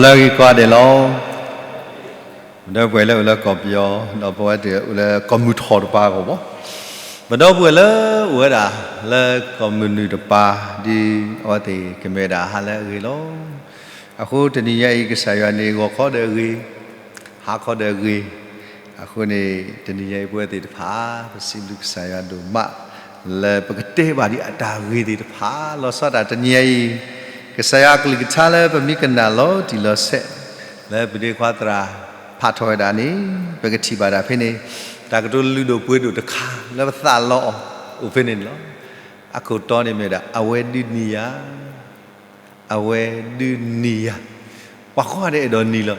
လၢအဂ့ၤကိးဂၤဒဲးလီၤ. ပဒီပုၢ်ဝဲၢ်လၢအိၣ်လၢကီၢ်ပယီၤ ဒီးပဝဲသ့ၣ်အိၣ်လၢကီၢ်မုၢ်ထီၣ်တပၤအဂီၢ်ဘၣ်, ပဒီပုၢ်ဝဲၢ်လၢအိၣ်ဝဲဒၣ်လၢကီၢ်မုၢ်နုာ်တပၤ ဒ်အဝဲသ့ၣ်ကမ့ၢ်ဝဲဒၣ်ဟါလၢအဂ့ၤလီၤ. အဃိတနံၤညါအံၤ ကစၢ်ယွၤန့ၣ် ဂီၤခီဒီးအဂ့ၤ, ဟါခီဒီးအဂ့ၤ, အဃိန့ၣ် တနံၤညါအံၤ ပဝဲသ့ၣ်တဖၣ် ပစံးဘျုးကစၢ်ယွၤဒိၣ်မး လၢပကတဲဘၣ်ဒ်အတၢ်ဂ့ၤသ့ၣ်တဖၣ် လီၤဆီဒၣ်တၢ်တနံၤညါအံၤ, ကစၢ်ယွၤအကလုၢ်ကထါလၢပမ့ၢ်ကနၣ်လီၤတံၢ်လီၤဆဲး လၢပဒ့ခွါသရၣ်ဖးထီၣ်ဝဲဒၣ်န့ၣ် ပကထံၣ်ဘၣ်ဒၣ်ဖဲန့ၣ် တၢ်ကတိၤလုၢ်ဒိၣ်ပှ့ၤဒိၣ်တခါ လၢပသးလီအီၤအိၣ်ဖဲန့ၣ်န့ၣ်လီၤ. အခိၣ်တီန့ၣ်မ့ၢ်ဝဲဒၣ် အဝဲဒုးနံၤယၤ အဝဲဒုးနံၤယၤ, ပှၤကိးဂၤဒဲးအဲၣ်ဒိးနံၤလီၤ.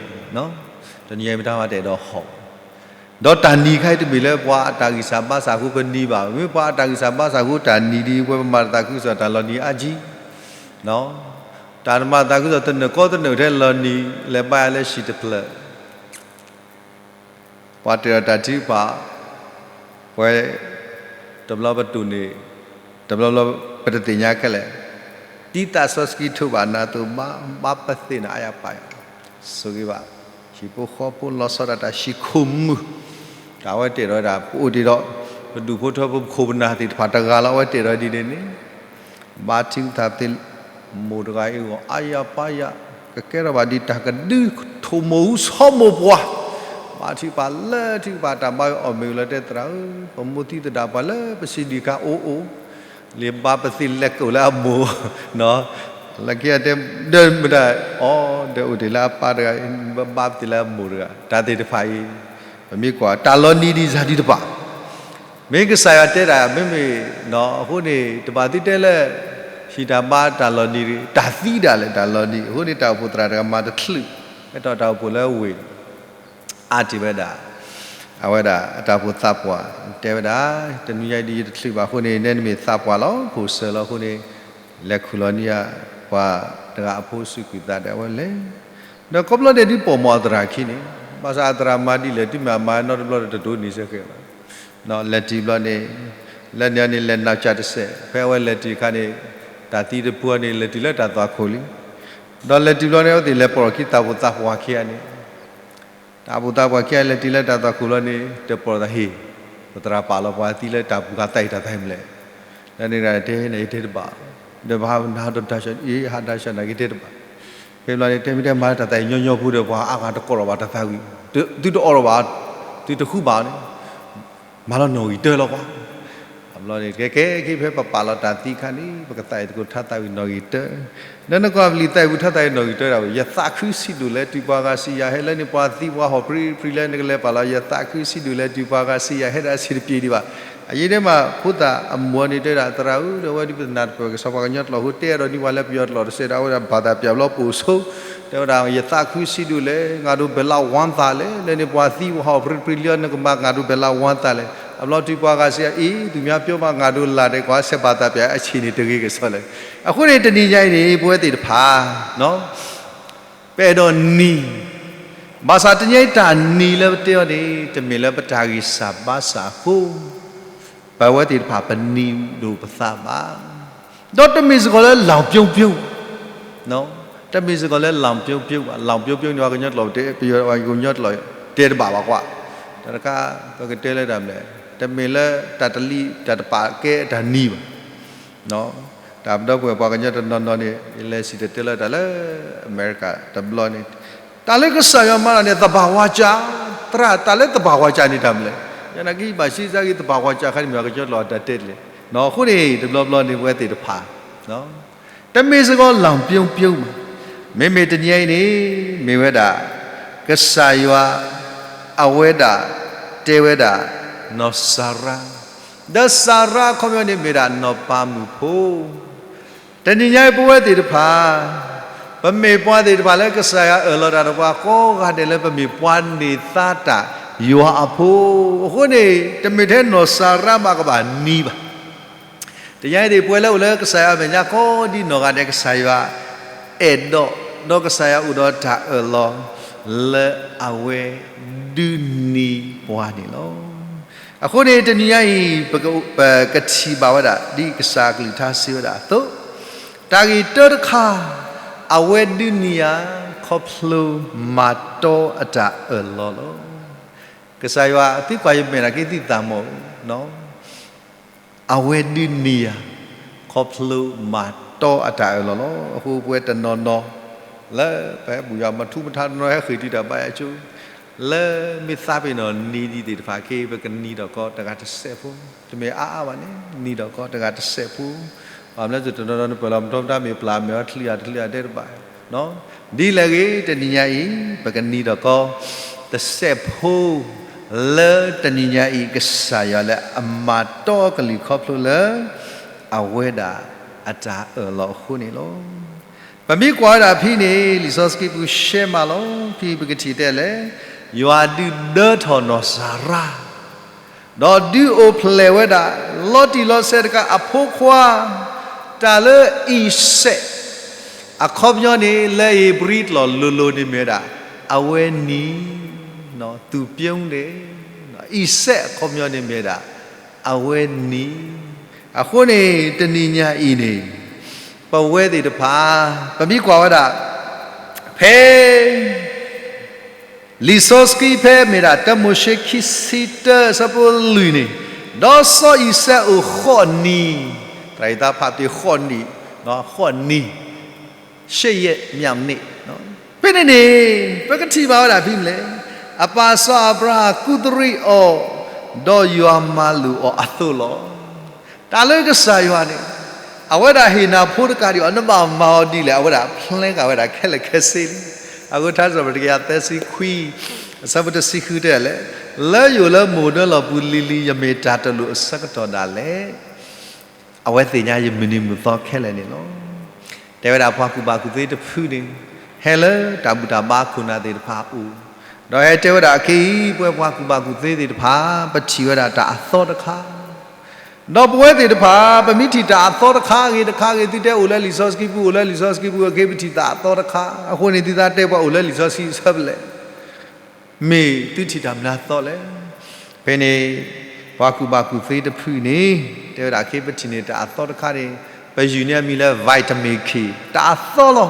တနံၤညါအံၤမ့ၢ်တၢ်ဝဲတအဲၣ်ဒိးဟီၣ်, ဒီးတၢ်နံၤခါအံၤတမ့ၢ်လၢပှၤအတၢ်ဂံၢ်စၢ်ဘါစၢ်အဃိပနံၤဘၣ်. မ့ၢ်ပှၤအတၢ်ဂံၢ်စၢ်ဘါစၢ်အဃိတၢ်နံၤဒ် ပဝဲပမၤတၢ်သးခုကစီၣ်တၢ်လီၤနံၤအါကံ, တၢ်တမၤသးခုကစီၣ်တနၢၣ်ကီတနၢၣ်ထဲလီၤနံၤ လဲၤဘါယၤလၢဟံၣ်တဖျၢၣ် ပှၤတ့ၢ်ဒီးတၢ်ထုကဖၣ်, ပှၤ တဘျီပတူၢ်န့ၣ်, တဘျီဘျီပတသ့ၣ်ညါခဲလၢာ်, ဒ်သးစီဆှံထိးဘၣ်နၤအသိး ဘါပသ့ၣ်နၤအါယၤပာ်ယၤ, ဆိၣ်ဂ့ၤဘၣ်, ဟံၣ်ဖိဃီဖိလီၤဆီဒၣ်တၢ် ဟံၣ်ခိၣ်မုၢ်, တၢ်အဝဲတ့ၢ်ဒီးဝဲဒၣ် ပအိၣ်တ့ၢ်ဒီး ပဒူၣ်ဖိထၢဖိပခိၣ်ပနၢ်သ့ၣ်တဖၣ်တဂၤလီၤ အဝဲတ့ၢ်ဒီးဒ်န့ၣ်န့ၣ် ဘါထုကဖၣ်ပသ့ၣ် မိၢ်တဂၤအံၤအဂီၢ် အါယၤပာ်ယၤ, ကကဲထီၣ်ဘၣ်ဒ်တၢ်ကဒု ထိၣ်မိၢ်ဟူဆီမိၢ်ပှၢ်, ဘါထုကဖၣ်လၢထုကဖၣ်တၢ်ဘါအီၣ်မ့ၢ်ဝံၤလီၤတဲသရၣ်ဧၢ, ပမိၢ်သံသဒၣ်ပှၤလၢပစံးဒံးခါအိၣ်အိၣ်, လံာ်ဘါပသ့ၣ်လဲၤကိာ်လၢအမိၢ်, လၢခံအတဲ ဒီးမတၤအီၤ ဒီးအိၣ်တ့ၢ်လၢအပၢ်တဂၤ, ဘါပသ့ၣ်လၢအမိၢ်တဂၤ, တၢ်သ့ၣ်တဖၣ်အံၤ, ပမ့ၢ်ကွၢ် တၢ်လီၤနံၤဒ်စၢ်ဒံးတဖၣ် မ့ၢ်ကစၢ်ယွၤတဲတၢ် မ့မ့ၢ်, အဃိန့ၣ် တဘၣ်သုတဲလၢ ဟံၣ်တၢ်ဘါတၢ်လီၤနံၤ, တၢ်သံဒၣ်လဲာ်တၢ်လီၤနံၤ, အဃိန့ၣ် တၢ်အိၣ်ဖှိၣ်သရၣ်တဂၤမၤတချုး, ဟဲထီၣ်တၢ်အိၣ်ဖှိၣ်လၢဝ့ၢ်, အါတ့ၢ်ဝဲဒၣ်, အဝဲဒၣ်အတၢ်အိၣ်ဖှိၣ်သးပှၢ်, တဲဝဲဒၣ်, တနံၤညါအံၤဒ်ယတချုးဘၣ်အဃိန့ၣ် နဲနမ့ၢ်သးပှၢ်လီၤ, အိၣ်ဖှိၣ်စၢၤလီၤအဃိန့ၣ်, လဲၤခူၣ်လီၤန့ၢ်ယၤ, ပှၤတဂၤအဖိစူးကွံာ်သးဒီးအဝဲလဲၤ ဒီးခီဖျိဒဲးဒ်ပိာ်မီၢ်အသရၣ်ခံန့ၣ်, ဘၣ်ဆၣ်အသရၣ်မၤဒ်လဲၣ် တုၤမ့ၢ်အမၤနီတဘျီဒီးတဒိးန့ၢ်စ့ၢ်ကီးဘၣ်, လဲၤတုၤဘျီန့ၣ်, လဲၤန့ၣ်န့ၣ် လဲၤနးကၢ်တစဲး, ဖဲအဝဲလဲၤတုၤအခါန့ၣ်, တၢ်သံတပူၤန့ၣ် လဲၤတုၤလၢတၢ်သွၣ်ခိၣ်လံ, ဒီးလဲၤတုၤဘျီန့ၣ် အဝဲသ့ၣ်လဲၤပိာ်လီၢ်ခံတၢ်အိၣ်ဖှိၣ်သးပှၢ်ခံဂၤန့ၣ် တၢ်အိၣ်ဖှိၣ်သးပှၢ်ခံဂၤလဲၤတုၤလၢတၢ်သွၣ်ခိၣ်လီၤန့ၣ် တပိာ်သးဟ့ၣ်, ပသရၣ်ပာ်လီၤပှၤသံလၢတၢ်ပူၤဃာ်သးအံၤတၢ်သးအံၤမလဲၣ်, လၢန့ၣ်တဲန့ၣ်ယတဲတဘၣ်, ဒီးဘၣ်နၤဒီးတၢ်ဆၢအံၤ ဟးတၢ်ဆၢနၤက့ၤတဲတဘၣ်, ဖဲဘျီန့ၣ် တဲမ့ၢ်တဲမၤလၢတၢ်သးအံၤညီညီဖိဒီး ပှၤအါဂၤတကိးလီၤဘၣ်တၢ်သးဝံၣ်, သုတအီၣ်လီၤဘၣ်, သုတဃုဘၣ်န့ၣ် မၤလီၤနီၣ်ဂံၢ်တၢလီၤကွၢ်, အဘျီန့ၣ် ကဲကဲက့ၤဖဲပပာ်လီၤတၢ်သံခါန့ၣ် ပကသးအံၤသကိးထါသးဝံၣ်နီၣ်ဂံၢ်တၢ, ဒီးနကွၢ်ပလံာ်သးအံၤပူၤထါသးဝံၣ်နီၣ်ဂံၢ်တၢဒၣ်ဝဲ ယသးခုဆံးဒိၣ်လဲၣ် တုၤပှၤဂၤစံးယၤဟဲလၢန့ၣ် ပှၤသံပှၤဟီၣ်ပြံပြံလၢနကလဲၤပာ်လီၤ ယသးခုဆံးဒိၣ်လဲၣ် တုၤပှၤဂၤစံးယၤဟဲဒၣ်ဆံးတပျ့ၤဒံးဘၣ်, အယံၤဒဲးမး ဖိသၣ်အမိၢ်န့ၣ်တဲဒၣ် သရၣ်ဧၢ ဒီးဝဲဒ်ပသနၢ်တပၢၢ်ကစီၣ်ပှၤကညီကျိာ်အဃိ တဲအဒိးန့ၢ်ပှၤလၢပယီၤကျိာ်တစဲးဒီး အဝဲဒၣ်ဘၣ်သးပၠးဘျီပိာ်ဆိ တဲဝဲဒၣ် ယသးခုဆံးဒိၣ်လဲၣ် ငါဒိးဘဲးလၢဝါသးလဲၣ် လၢန့ၣ်ပှၤသံပှၤဟီၣ်ပြံပြံလၢ နကမၤငါဒိးဘဲးလၢဝါသးလဲၣ်, အဘျီတုၤပှၤဂၤစံးယၤ အံၤ သူများပြောမှ ငါဒိးလၢ်ဒီး ကွၢ်ဆဲးဘၣ်သးပၠး အဆံးန့ၣ်တဂ့ၤကစီၣ်လဲၣ်, အဃိန့ၣ် တနံၤညါအံၤန့ၣ် ပဝဲသ့ၣ်တဖၣ် ပအဲၣ်ဒိးနံၤ, ဘၣ်ဆၣ်တနံၤညါအံၤတၢ်နံၤလၢပတဲအီၤန့ၣ် တမ့ၢ်လၢပတၢ်ဂံၢ်စၢ်ဘါစၢ်အဃိ ပဝဲသ့ၣ်တဖၣ်ပနံၤဒိၣ်ပသးဘၣ်, ဒီးတမ့ၢ်စ့ၢ်ကီးလၢလီၢ်ပျိပျိ, တမ့ၢ်စ့ၢ်ကီးလၢလီၢ်ပျိပျိဘၣ်, လီၢ်ပျိပျိန့ၣ် ပှၤကညီကျိာ်တဲ ပယီၤပှၤကညီကျိာ်တဲတဘၣ်ဘၣ်ကွၢ်, တၢ်တခါပကတဲလၢတၢ်မနုၤလဲၣ်, တမ့ၢ်လၢတၢ်တလံၣ်တၢ်တပာ်ကဲအတၢ်နံၤဘၣ် တၢ်ပဒီပုၢ်ဝဲၢ်ပှၤကညီတနီၤနီၤန့ၣ် ယလဲၤစံၣ်တဲၤတဲလၢတၢ်လၢအမဲရကၤတဘျီန့ၣ်, တၢ်လၢကစၢ်ယွၤမၤတၢ်န့ၣ် သဘာဝကျမ်း, သရၣ် တၢ်လၢသဘာဝကျမ်းန့ၣ်တၢ်မနုၤလဲၣ်, ယနာ်က့ဘၣ်ဆံးစၢ်ဂ့ၤ သဘာဝကျမ်းခါန့ၣ်မ့ၢ်ပှၤကညီကျိာ်အတၢ်တဲတလဲၣ်, အဃိန့ၣ် တဘျီဘျီန့ၣ် ပဝဲသ့ၣ်တဖၣ် တမ့ၢ်စ့ၢ်ကီးလီၢ်ပျိပျိဘၣ်, မ့မ့ၢ်တနံၤအံၤန့ၣ် မ့ၢ်ဝဲဒၣ် ကစၢ်ယွၤ အဝဲဒၣ် တဲဝဲဒၣ် နီၢ်စၤရါ, ဒီးစၤရါအခီပညီန့ၣ်မ့ၢ်ဒၣ်နီၢ်ပၤမုၣ်ဖိ တနံၤညါအံၤပဝဲသ့ၣ်တဖၣ် ပမ့ၢ်ပှၤသ့ၣ်တဖၣ်လၢကစၢ်ယွၤအၢၣ်လီၤတၢ်ဒီးပှၤကိးဂၤဒဲးလၢပမ့ၢ်ပှၤန့ၢ်သါတၢ်ယွၤအဖိ, အဃိန့ၣ် တမ့ၢ်ထဲနီၢ်စၤရါမးကဘၣ်နံၤဘၣ်. တနံၤညါအံၤန့ၣ် ပဝဲလၢအိၣ်လၢကစၢ်ယွၤအမဲာ်ညါကိးဒ်နီၢ်ဂၤဒဲး ကစၢ်ယွၤအဲၣ်ဒိး ဒီးကစၢ်ယွၤအိၣ်ဒီးတၢ်အၢၣ်လီၤ လၢအဝဲဒုးနံၤပှၤန့ၣ်လီၤ. အဃိန့ၣ် တနံၤညါအံၤ ပကထံၣ်ဘၣ်ဝဲဒၣ် ဒ်ကစၢ်အကလုၢ်ကထါစံးဝဲဒၣ်အသိး, တၢ်ဂ့ၢ်တၢတခါ အဝဲဒုးနံၤယၤ ခီဖျိမၤတီအတၢ်အၢၣ်လီၤလီၤ. ကစၢ်ယွၤသံကွၢ်ယမဲာ်တၢ်က့သံသးမီၢ်, အဝဲဒုးနံၤယၤ ခီဖျိမၤတီအတၢ်အၢၣ်လီၤလီၤ. အဃိပဝဲတနီၤနီၤ လၢပဟဲဘူၣ်ယွၤမၤထူမၤထါတနီၤ ဟဲဃ့ၢ်တုၤတၢ်ဘါယွၤကၠိ လၢမ့ၢ်သးပ့ၤနီၣ်နံၤဒံးသ့ၣ်တဖၣ်က့ ပကနံၤဒီးကီတဂၤတစဲးဖိ, တမ့ၢ်အါအါဘၣ်န့ၣ် နံၤဒီးကီတဂၤတစဲးဖိ, ဘၣ်မနုၤသုတနီၤနီၤနပၢၢ်လီၤမတီမတၤမ့ၢ်ပျၢ်မ့ၢ်အီၤ တချုးယၤတချုးယၤတဲတဘၣ် ဒ်လဲၣ်ဂ့ၤ တနံၤညါအံၤ ပကနံၤဒီးကီ တစဲးဖိ လၢတနံၤညါအံၤ ကစၢ်ယွၤလၢအမၤတီကလုၢ်ခီဖျိလၢ အဝဲဒၣ်အတၢ်အၢၣ်လီၤအဃိန့ၣ်လီၤ. ပမ့ၢ်ကွၢ်ဝဲဒၣ်ဖဲန့ၣ် လံာ်စီဆှံပူၤရှဲမးလီၤ. ဖဲပကထံၣ်တဲလဲၣ်, ယွၤဒုးဒၢထီၣ်နီၢ်စၤရါ ဒီးဒုးအိၣ်ဖျဲၣ်ဝဲဒၣ် လီၤတံၢ်လီၤဆဲးတကးအဖိခွါ, တၢ်လၢအံၤစဲး အခီပညီန့ၣ် လၢဧ့ၤဘြံၤတလီၢ်လိၤလိၤန့ၣ်မ့ၢ်ဝဲဒၣ် အဝဲနံၤ, သူပြုံးတယ်, အံၤစဲးအခီပညီန့ၣ်မ့ၢ်ဝဲဒၣ် အဝဲနံၤ, အဃိန့ၣ် တနံၤညါအံၤန့ၣ် ပဝဲသ့ၣ်တဖၣ် ပမ့ၢ်ကွၢ်ဝဲဒၣ် ဖဲ လံာ်စီဆှံဖဲမ့ၢ်ဒၣ် တၢမိၤၡ့ခံဆံတၢ အဆၢဖိလွံၢ်န့ၣ်, ဒီးစီၤအံၤစဲးအိၣ်ဃိးနံၤ, သရၣ်အံၤသးဖးပ့ၤဃိးနံၤ, ဃိးနံၤ, ရှဲယဲၢ်မၠၣ်မနံး, ဖဲန့ၣ်န့ၣ် ပကထံၣ်ဘၣ်ဝဲဒၣ်ဖဲမနုၤလဲၣ်, အပၢ်စီၤအၤဘြၤဟၣ်ကူးသရံးအီၤ, ဒီးယွၤမၤလိာ်အီၤအသိးလီၤ. တၢ်လၢကစၢ်ယွၤန့ၣ် အဝဲဒၣ်ဟ့ၣ်နၤဖိတကးဒံးအီၤ နဘၣ်မၤအီၤဒ်လဲၣ် အဝဲဒၣ်ဖျဲက့ၤဝဲဒၣ်ခဲလၢာ်ခဲဆ့လံ. အဃိထါစံးပတြၢၤတကယၤသၢဆံခွံ အဆၢဖိတဆံဃုတဲလဲၣ်, လၢယအိၣ်လၢမုၢ်ဒၢလီၢ်ပူၤလံၤလံၤ ယမ့ၢ်တၢ်တလိၣ်အဆၢကတီၢ်ဒၣ်လဲာ် အဝဲသ့ၣ်ညါယမုၢ်နံၤမုၢ်သီခဲလၢာ်န့ၣ်လီၤ. တဲဝဲဒၣ်ပှၤကူၣ်ဘၣ်ကူၣ်သ့တဖုန့ၣ် ဟဲလၢတၢ်ဘူၣ်တၢ်ဘါခိၣ်နၢ်သ့ၣ်တဖၣ်အအိၣ်, ဒီးဟဲတဲဝဲဒၣ်အခဲအံၤ ပဝဲပှၤကူၣ်ဘၣ်ကူၣ်သ့သ့ၣ်တဖၣ် ပထံၣ်ဝဲဒၣ်တၢ်အသီတခါ, ဒီးပဝဲသ့ၣ်တဖၣ် ပမ့ၢ်ထံၣ်တၢ်အသီတခါဂ့ၤတခါဂ့ၤ သုတဲအိၣ်လၢလံာ်စီဆှံပူၤ အိၣ်လၢလံာ်စီဆှံပူၤအဃိ ပထံၣ်တၢ်အသီတခါ, အဃိန့ၣ် သုသးတဲပှၤအိၣ်လၢလံာ်စီဆှံအဆၢဖဲလဲၣ် မ့ၢ်သုထံၣ်တၢ်မနုၤအသီလဲၣ်. ဖဲန့ၣ် ပှၤကူၣ်ဘၣ်ကူၣ်သ့တဖုန့ၣ် တဲဝဲဒၣ်ခဲအံၤ ပထံၣ်န့ၢ်တၢ်အသီတခါန့ၣ် ပယုၢ်န့ၢ်အမံၤလၢ vitamin K တၢ်အသီလီၤ.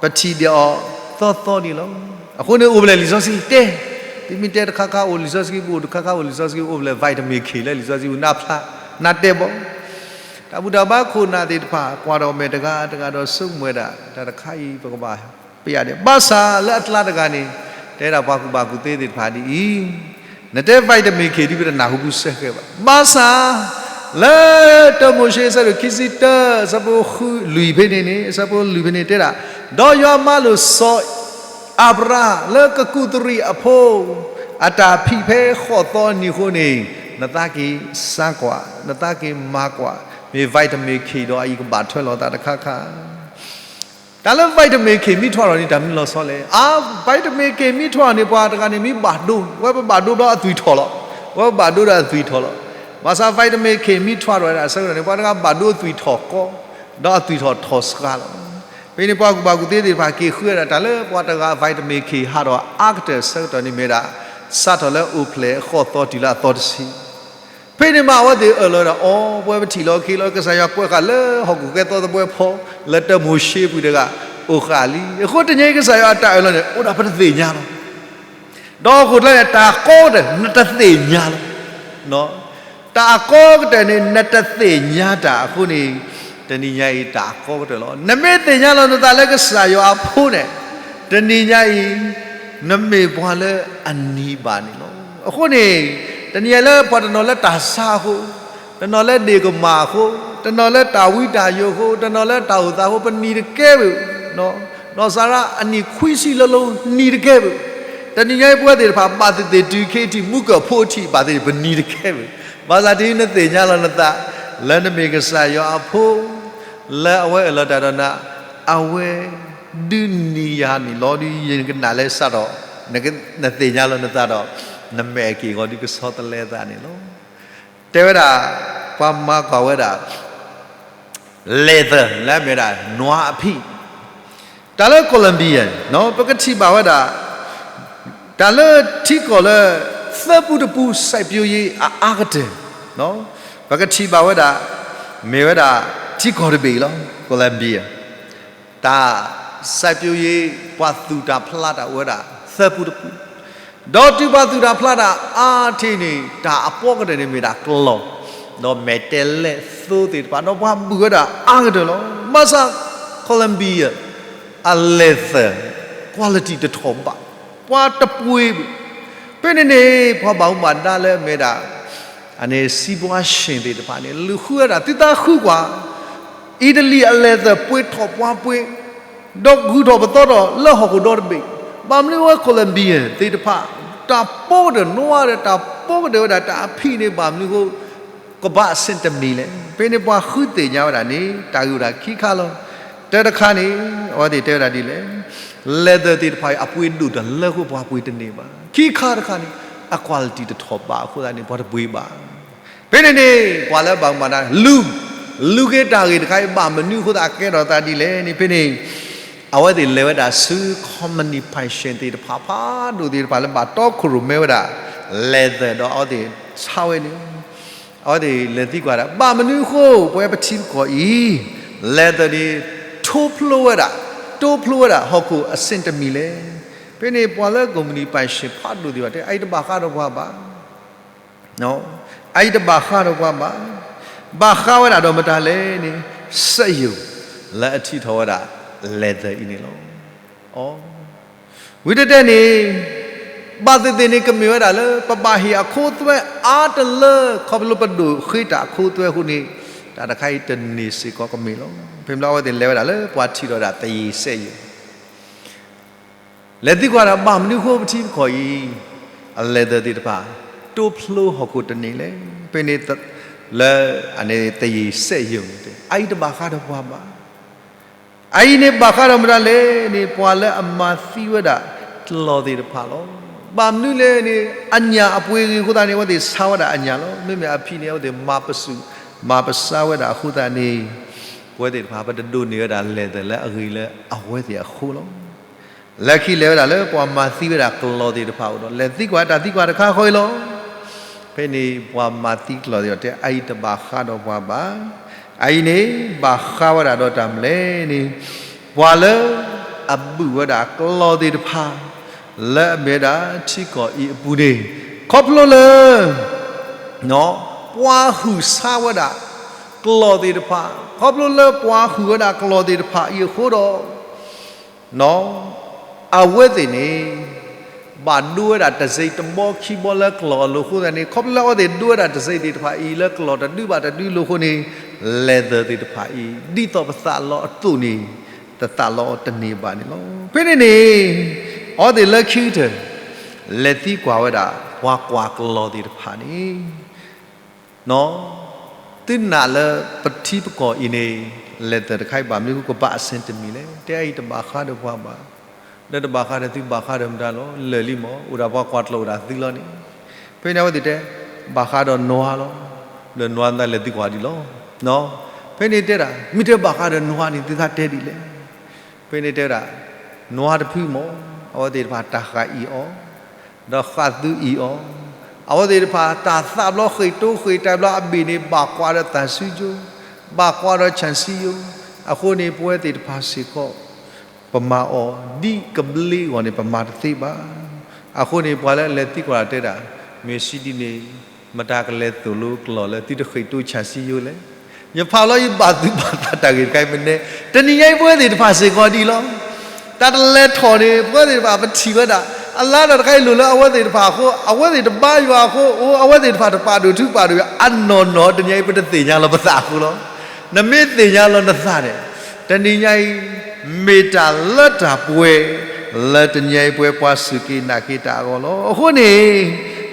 ပထံၣ်ဒံးအီၤသီသီန့ၣ်လီၤ. အဃိန့ၣ်အိၣ်ဖဲလဲၣ်လံာ်စီဆှံတဲ, သုမ့ၢ်တဲတခါခါအိၣ်လံာ်စီဆှံပူၤ တခါခါအိၣ်လံာ်စီဆှံ အိၣ်ဖဲလဲၣ် vitamin K လၢလံာ်စီဆှံပူၤ နၢ်ဖျါ နၢ်တဲဘၣ် တၢ်ဘူၣ်တၢ်ဘါခိၣ်နၢ်သ့ၣ်တဖၣ် ကွၢ်ဒီးမဲာ်တဂၤတဂၤဒီးဆိကမိၣ်ဝဲဒၣ် တၢ်တခါအံၤ ပကဘၣ်ပယၣ်ဒဲး ဘၣ်ဆၣ်လၢအကျါတဂၤန့ၣ် တဲဒၣ်ပှၤကူၣ်ဘၣ်ကူၣ်သ့သ့ၣ်တဖၣ်ဒ်အံၤ, နတဲ vitamin K ဒ်ပတနၢ်ဟူဘၣ်စ့ၢ်ကီးဘၣ်. ဘၣ်ဆၣ် လၢတၢမိၤၡ့အဆၢဒိၣ်ခံဆံတၢ အဆၢဖိလွံၢ်ဖဲန့ၣ်န့ၣ် အဆၢဖိလွံၢ်ဖဲန့ၣ်တဲဒၣ်, ဒီးယွၤမၤလိာ်စီၤ အၤဘြၤဟၣ်လၢကကူးသရံးအဖိ အတၢ်ဖံးဖဲဃိးသီနံၤအဃိန့ၣ် နသးက့ၤစါကွၢ်, နသးက့ၤမၤကွၢ်, မ့ၢ် vitamin K ဒီးအအံၤကဘၣ်ထွဲလီၤသးတခါခါ. တၢ်လၢ vitamin K မ့ၢ်ထွဲထီၣ်န့ၣ် တၢ်မနုၤလီၤဆီလဲၣ်. အါ vitamin K မ့ၢ်ထွဲထီၣ်န့ၣ် ပှၤတဂၤန့ၣ်မ့ၢ်ဘၣ်ဒိ, ဝဲပဘၣ်ဒိဒီးအသွံၣ်ထီၣ်လီၤ. ဝဲပဘၣ်ဒိဒီးအသွံၣ်ထီၣ်လီၤ. ဘၣ်ဆၣ် vitamin K မ့ၢ်ထွဲထီၣ်ဝဲဒၣ်အဆၢကတီၢ်န့ၣ် ပှၤတဂၤဘၣ်ဒိသွံၣ်ထီၣ်ကီ, ဒီးအသွံၣ်ထီၣ်ထီၣ်စှၤလီၤ. ဖဲန့ၣ်ပှၤကူၣ်ဘၣ်ကူၣ်သ့သ့ၣ်တဖၣ်က့ၤဃုဝဲဒၣ် တၢ်လၢပှၤတဂၤ vitamin K ဟးထီၣ်အါကတၢၢ်အဆၢကတီၢ်န့ၣ်မ့ၢ်ဒၣ် စးထီၣ်လၢအိၣ်ဖျဲၣ်အဃိးသီတုၤလၢအသီတဆံ ဖဲန့ၣ်မးအဝဲသ့ၣ်အၢၣ်လီၤဒၣ်အီၤ, ပဝဲပထံၣ်လီၤက့ၤလီၤ ကစၢ်ယွၤကွဲးဃာ်လၢဟီၣ်ခိၣ်ဃဲသီသဘှဲဖီ လၢတၢမိၤၡ့အပူၤတဂၤ အိၣ်ဃာ်လံ. အဃိတနံၤအံၤကစၢ်ယွၤအတၢ်အၢၣ်လီၤန့ၣ် အိၣ်ဒၣ်ပတသ့ၣ်ညါလီၤ. ဒီးဟီၣ်ခိၣ်ချၢန့ၣ် တၢ်အကီကတၢၢ် နတသ့ၣ်ညါလီၤ. တၢ်အကီကတၢၢ်န့ၣ် နတသ့ၣ်ညါတၢ်အဃိန့ၣ် တနံၤညါအံၤတၢ်အကီကတၢၢ်လီၤ. နမ့ၢ်သ့ၣ်ညါလီၤနသးလၢကစၢ်ယွၤအဖိန့ၣ် တနံၤညါအံၤ နမ့ၢ်ပှၤလၢအနံၤဘၣ်န့ၣ်လီၤ. အဃိန့ၣ် တနံၤညါလၢပှၤတနီၤလၢတၢ်ဆါအဃိ, တနီၤလၢဒ့ၣ်ကမၣ်အဃိ, တနီၤလၢတၢ်ဝံတၢ်ယိးအဃိ, တနီၤလၢတၢ်အိၣ်သးအဃိ ပနံၤတကဲဘၣ်. နီၢ်စၤရါအနံၣ်ခွံဆံလၢလၢနံၤတကဲဘၣ်. တနံၤညါအံၤပဝဲသ့ၣ်တဖၣ် ဘၣ်သ့ၣ်သ့ၣ်တုၤခဲအံၤထံး မူကၢၢ်ဖိအထံး ဘၣ်သ့ၣ်သ့ၣ်ပနံၤတကဲဘၣ်. ဘၣ်ဆၣ်တုၤနသ့ၣ်ညါလီၤနသး လၢနမ့ၢ်ကစၢ်ယွၤအဖိ လၢအဝဲအၢၣ်လီၤတၢ်ဒီးနၤ အဝဲဒုးနံၤယၤန့ၣ်လီၤ. ဒ်ယကနၣ်လၢစးထီၣ် နသ့ၣ်ညါလီၤနသးဒီး နမဲာ်က့ၤဂီၤဒ်ကဆီတလဲသးန့ၣ်လီၤ. တဲဝဲဒၣ် ပှၤမၤကွၢ်ဝဲဒၣ် leather လၢအမ့ၢ်ဝဲဒၣ် နွားအဖံး တၢ်လၢ Colombia ပကထံၣ်ဘၣ်ဝဲဒၣ် တၢ်လၢထံကီၢ်လၢ သၢပူတပူ စိုက်ပျိုးရေး အအါကတၢၢ် ပကထံၣ်ဘၣ်ဝဲဒၣ် မ့ၢ်ဝဲဒၣ် ထံကီၢ်တဘ့ၣ်အံၤလီၤ Colombia တၢ် စံးပျိယ့ ပှၤသူၣ်တၢ်ဖျးတၢ်အိၣ်ဝဲဒၣ်သၢပူတပူ, ဒီးတုၤပှၤသူၣ်တၢ်ဖျးတၢ်အါထီၣ်န့ၣ် တၢ်အပီးကတၢၢ်န့ၣ်မ့ၢ်ဒၣ်ကျီၢ်, ဒီးမဲာ်တဲးလဲးသိသ့ၣ်တဖၣ် ဒီးပှၤဘုၣ်ဝဲဒၣ်အါကတၢၢ်လီၤ. ဘၣ်ဆၣ် Colombia အleather quality တထီၣ်ဘး, ပှၤတပှ့ၤဘၣ်. ဖဲန့ၣ်န့ၣ် ပှၤဘၣ်မူဘၣ်ဒါလၢအမ့ၢ်ဒၣ် အန့ၣ် စံးဘှါရှ့ၣ်သ့ၣ်တဖၣ်န့ၣ် လူၤဃုဝဲဒၣ် သုသးဃုကွၢ် အံၣ်တလံၤအleatherပှ့ၤထီၣ်ပှၤပှ့ၤ, ဒီးဂုၤထီၣ်ပသီထီၣ်လၢဟီၣ်ခိၣ်ဒီတဘ့ၣ်, ဘၣ်မနုၤဝဲ Colombia သ့ၣ်တဖၣ် တၢ်ပီးကတၢၢ်နီၢ်အါဒီး တၢ်ပီးကတၢၢ်ဝဲဒၣ်တၢ်အဖံးန့ၣ် ဘၣ်မနုၤအဃိ ကဘၣ်အဆ့ၣ်တမံၤလဲၣ်. ဖဲန့ၣ်ပှၤဃုသ့ၣ်ညါဝဲဒၣ်န့ၣ် တၢ်ဂ့ၢ်ဝဲဒၣ်ခံခါလီၤ. တၢ်တခါန့ၣ် အဝဲသ့ၣ်တဲဝဲဒၣ်ဒ်လဲၣ်, leather သ့ၣ်တဖၣ်အံၤ အပှ့ၤဒိၣ်တၢ်လၢအဃိ ပှၤပှ့ၤတန့ၢ်ဘၣ်. ခံခါတခါန့ၣ် အqualityတထီၣ်ဘးအဃိသတးန့ၣ် ပှၤတပှ့ၤဘၣ်. ဖဲန့ၣ်န့ၣ် ပှၤလၢဘၣ်မူဘၣ်ဒါ လူၤ, လူၤက့ၤတၢ်ဂ့ၢ်တခါအံၤ ဘၣ်မနုၤအဃိသတး အကဲထီၣ်သးဒ်လဲၣ်န့ၣ် ဖဲန့ၣ် အဝဲသ့ၣ်လဲၤဝဲဒၣ်ဆူ company ပိုင်ရှင်သ့ၣ်တဖၣ် ဖးဒိၣ်သ့ၣ်တဖၣ်လၢဘၣ်တီခိၣ်ရိၣ်မဲဝဲဒၣ် leather ဒီးအဝဲသ့ၣ်ဆါဝဲန့ၣ် အဝဲသ့ၣ်လဲၤသံကွၢ်ဒၣ် ဘၣ်မနုၤအဃိ ပဝဲပထံပကီၢ်အံၤ leather န့ၣ် ထိဖျိဝဲဒၣ်, တိဖျိဝဲဒၣ် ဟီၣ်ခိၣ်အဆ့ၣ်တမံၤလဲၣ်. ဖဲန့ၣ် ပှၤလၢ company ပိုင်ရှင်ဖးဒိၣ်သ့ၣ်တဖၣ်တဲ အအံၤတဘၣ်ဃးဒီးပှၤဘၣ် အအံၤတဘၣ်ဃးဒီးပှၤဘၣ်. ဘၣ်ဃးဝဲဒၣ်ဒီးမတၤလဲၣ်န့ၣ် စက်ရုံ လၢအထုးထီၣ်ဝဲဒၣ် leather အံၤန့ၣ်လီၤ. ဝံၤတဲတဲန့ၣ် ဘၣ်သ့ၣ်သ့ၣ်န့ၣ် ကမ့ၢ်ဝဲဒၣ်လၢ ပဘၣ်ဟ့ၣ်အခိသွဲအါတလၢ ခီဖျိပဒိၣ်ဃ့တၢ်အခိသွဲအဃိန့ၣ် တၢ်တခါအံၤတန့ၢ်စ့ၢ်ကီးကမ့ၢ်လီၤ. ဖဲမ့ၢ်လၢအဝဲသ့ၣ်လဲၤဝဲဒၣ်လၢပှၤထုးထီၣ်ဝဲဒၣ် သယ့ၤစက်ရုံ လဲၤသံကွၢ်ဒၣ် ဘၣ်မနုၤအဃိပထံပကီၢ်အံၤ အleatherသ့ၣ်တဖၣ် တိဖျိဟီၣ်ခိၣ်တန့ၢ်လဲၣ်. ဖဲန့ၣ် လၢအန့ၣ် သယ့ၤစက်ရုံန့ၣ်တဲ အအံၤတဘၣ်ဃးဒီးပှၤဘၣ်. အအံၤန့ၣ်ဘၣ်ဃးဒီးမတၤလဲၣ်န့ၣ် ပှၤလၢအမၤသံဝဲဒၣ်ကျီၢ်သ့ၣ်တဖၣ်လီၤ. ဘၣ်မနုၤလဲၣ်န့ၣ် အညၣ်အပှ့ၤဂ့ၤအဃိသတးန့ၣ် အဝဲသ့ၣ်ဆါဝဲဒၣ်အညၣ်လီၤ. မ့မ့ၢ်အဖံးန့ၣ် အဝဲသ့ၣ်မၤပစုာ် မၤပဆါဝဲဒၣ်အဃိသတးန့ၣ် ပဝဲသ့ၣ်တဖၣ် ပတဒိးန့ၢ်ဝဲဒၣ်leatherလၢအဂ့ၤလၢအဝဲသ့ၣ်အဃိလီၤ. လၢခံလဲၤဝဲဒၣ်လၢပှၤမၤသံဝဲဒၣ်ကျီၢ်သ့ၣ်တဖၣ်အအိၣ်ဒီး လဲၤသံကွၢ်တၢ်သံကွၢ်တခါဃီအံၤလီၤ. ဖဲန့ၣ်ပှၤမၤသံကျီၢ်သ့ၣ်တဖၣ်တဲ အအံၤတဘၣ်ဃးဒီးပှၤဘၣ်. အအံၤန့ၣ် ဘၣ်ဃးဝဲဒၣ်ဒီးတၢ်မနုၤလဲၣ်န့ၣ် ပှၤလၢအဘုၣ်ဝဲဒၣ်ကျီၢ်သ့ၣ်တဖၣ် လၢအမ့ၢ်ဝဲဒၣ်ထံကီၢ်အံၤအပူၤန့ၣ် ခီဖျိလၢ ပှၤဟုၣ်ဆါဝဲဒၣ်ကျီၢ်သ့ၣ်တဖၣ်, ခီဖျိလၢပှၤဟုၣ်ဝဲဒၣ်ကျီၢ်သ့ၣ်တဖၣ်အံၤအဃိဒီး အဝဲသ့ၣ်န့ၣ် ဘၣ်ဒိဝဲဒၣ်တစ့တဘီခံဘီလၢကျီၢ်အလိၤအဃိသတးန့ၣ် ခီဖျိလၢအဝဲသ့ၣ်ဒိဝဲဒၣ်တစ့သ့ၣ်တဖၣ်အံၤ လၢကျီၢ်တဒုဘၣ်တဒုအလိၤအဃိန့ၣ် leatherသ့ၣ်တဖၣ်အံၤ ဒ်သိးပသးလီအသိးန့ၣ် တသးလီအီၤတန့ၢ်ဘၣ်န့ၣ်လီၤ. ဖဲန့ၣ်န့ၣ် အဝဲသ့ၣ်လၢခံကတၢၢ် လဲၤသံကွၢ်ဝဲဒၣ် ပှၤကွၢ်ကျီၢ်သ့ၣ်တဖၣ်န့ၣ် သုနာ်လၢပထံပကီၢ်အံၤန့ၣ် leatherတခါအံၤဘၣ်မနုၤအဃိ ကဘၣ်အဆ့ၣ်တမံၤလဲၣ်. တဲအအံၤတဘၣ်ဃးဒီးပှၤဘၣ်. ဒီးတဘၣ်ဃးဒီးသုဘၣ်ဃးဒီးမတၤလီၤ. လၢာ်လံမး အိၣ်ဒၣ်ပှၤကွၢ်ကျီၢ်အိၣ်ဒၣ်သုလီၤန့ၣ်. ဖဲန့ၣ်အဝဲသ့ၣ်တဲ ဘၣ်ဃးဒီးနွါလီၤ. ဒီးနွါသးလဲၤသံကွၢ်ဒ်လီၤ. ဖဲန့ၣ်တဲဒၣ် မ့ၢ်တဲဘၣ်ဃးဒီးနွါန့ၣ် သုသးတဲဒ်လဲၣ်. ဖဲန့ၣ်တဲဝဲဒၣ် နွါတဖုမး အဝဲသ့ၣ်တဖၣ်တၢ်ဃၣ်အံၤအီၤ ဒီးဃၣ်သုအံၤအီၤ, အဝဲသ့ၣ်တဖၣ်တၢ်သးဘျီဃ့ၢ်တိဃ့ၢ်တၢ်ဘျီအဘ့ၣ်န့ၣ် ဘၣ်ကွၢ်ဒီးသးစူယိ, ဘၣ်ကွၢ်ဒီးဆၣ်စံယိ, အဃိန့ၣ် ပဝဲသ့ၣ်တဖၣ်စ့ၢ်ကီး ပမၤအီၤဒ်ကဘျ့အဂီၢ်န့ၣ် ပမၤတသ့ဘၣ်. အဃိန့ၣ် ပှၤလၢအလဲၤသံကွၢ်တဲဒၣ် မ့ၢ်စံးဒ်န့ၣ် မတၤကလဲၤသိၣ်လိကျီၢ်လၢသုတဃ့ၢ်တိဆၣ်စံယိလဲၣ်. ယဖးလီၤယဘၣ်သူၣ်ဘၣ်သးတၢ်ဂ့ၢ်တခါအံၤမ့ၢ်နဲ, တနံၤညါအံၤပဝဲသ့ၣ်တဖၣ်စ့ၢ်ကီးဒ်လီၤ. တၢ်တလဲၤထီၣ်န့ၣ် ပဝဲသ့ၣ်တဖၣ်ပထံၣ်ဝဲဒၣ် အလါဒီးတခါအံၤလိၣ်လၢအဝဲသ့ၣ်တဖၣ်အဃိ အဝဲသ့ၣ်တဘါယွၤအဃိ အိၣ်အဝဲသ့ၣ်တဖၣ်တပာ်ဒိၣ်ထူပာ်ဒိၣ်ယွၤ အနီၢ်နီၢ် တနံၤညါအံၤပတသ့ၣ်ညါလီၤပသးအဃိလီၤ. နမ့ၢ်သ့ၣ်ညါလီၤနသးန့ၣ် တနံၤညါအံၤ မ့ၢ်တၢ်လၢတၢ်ပှဲၤ လၢတနံၤညါအံၤပှဲၤပှၤစူၢ်က့ၤနာ်က့ၤတၢ်အဂီၢ်လီၤ. အဃိန့ၣ်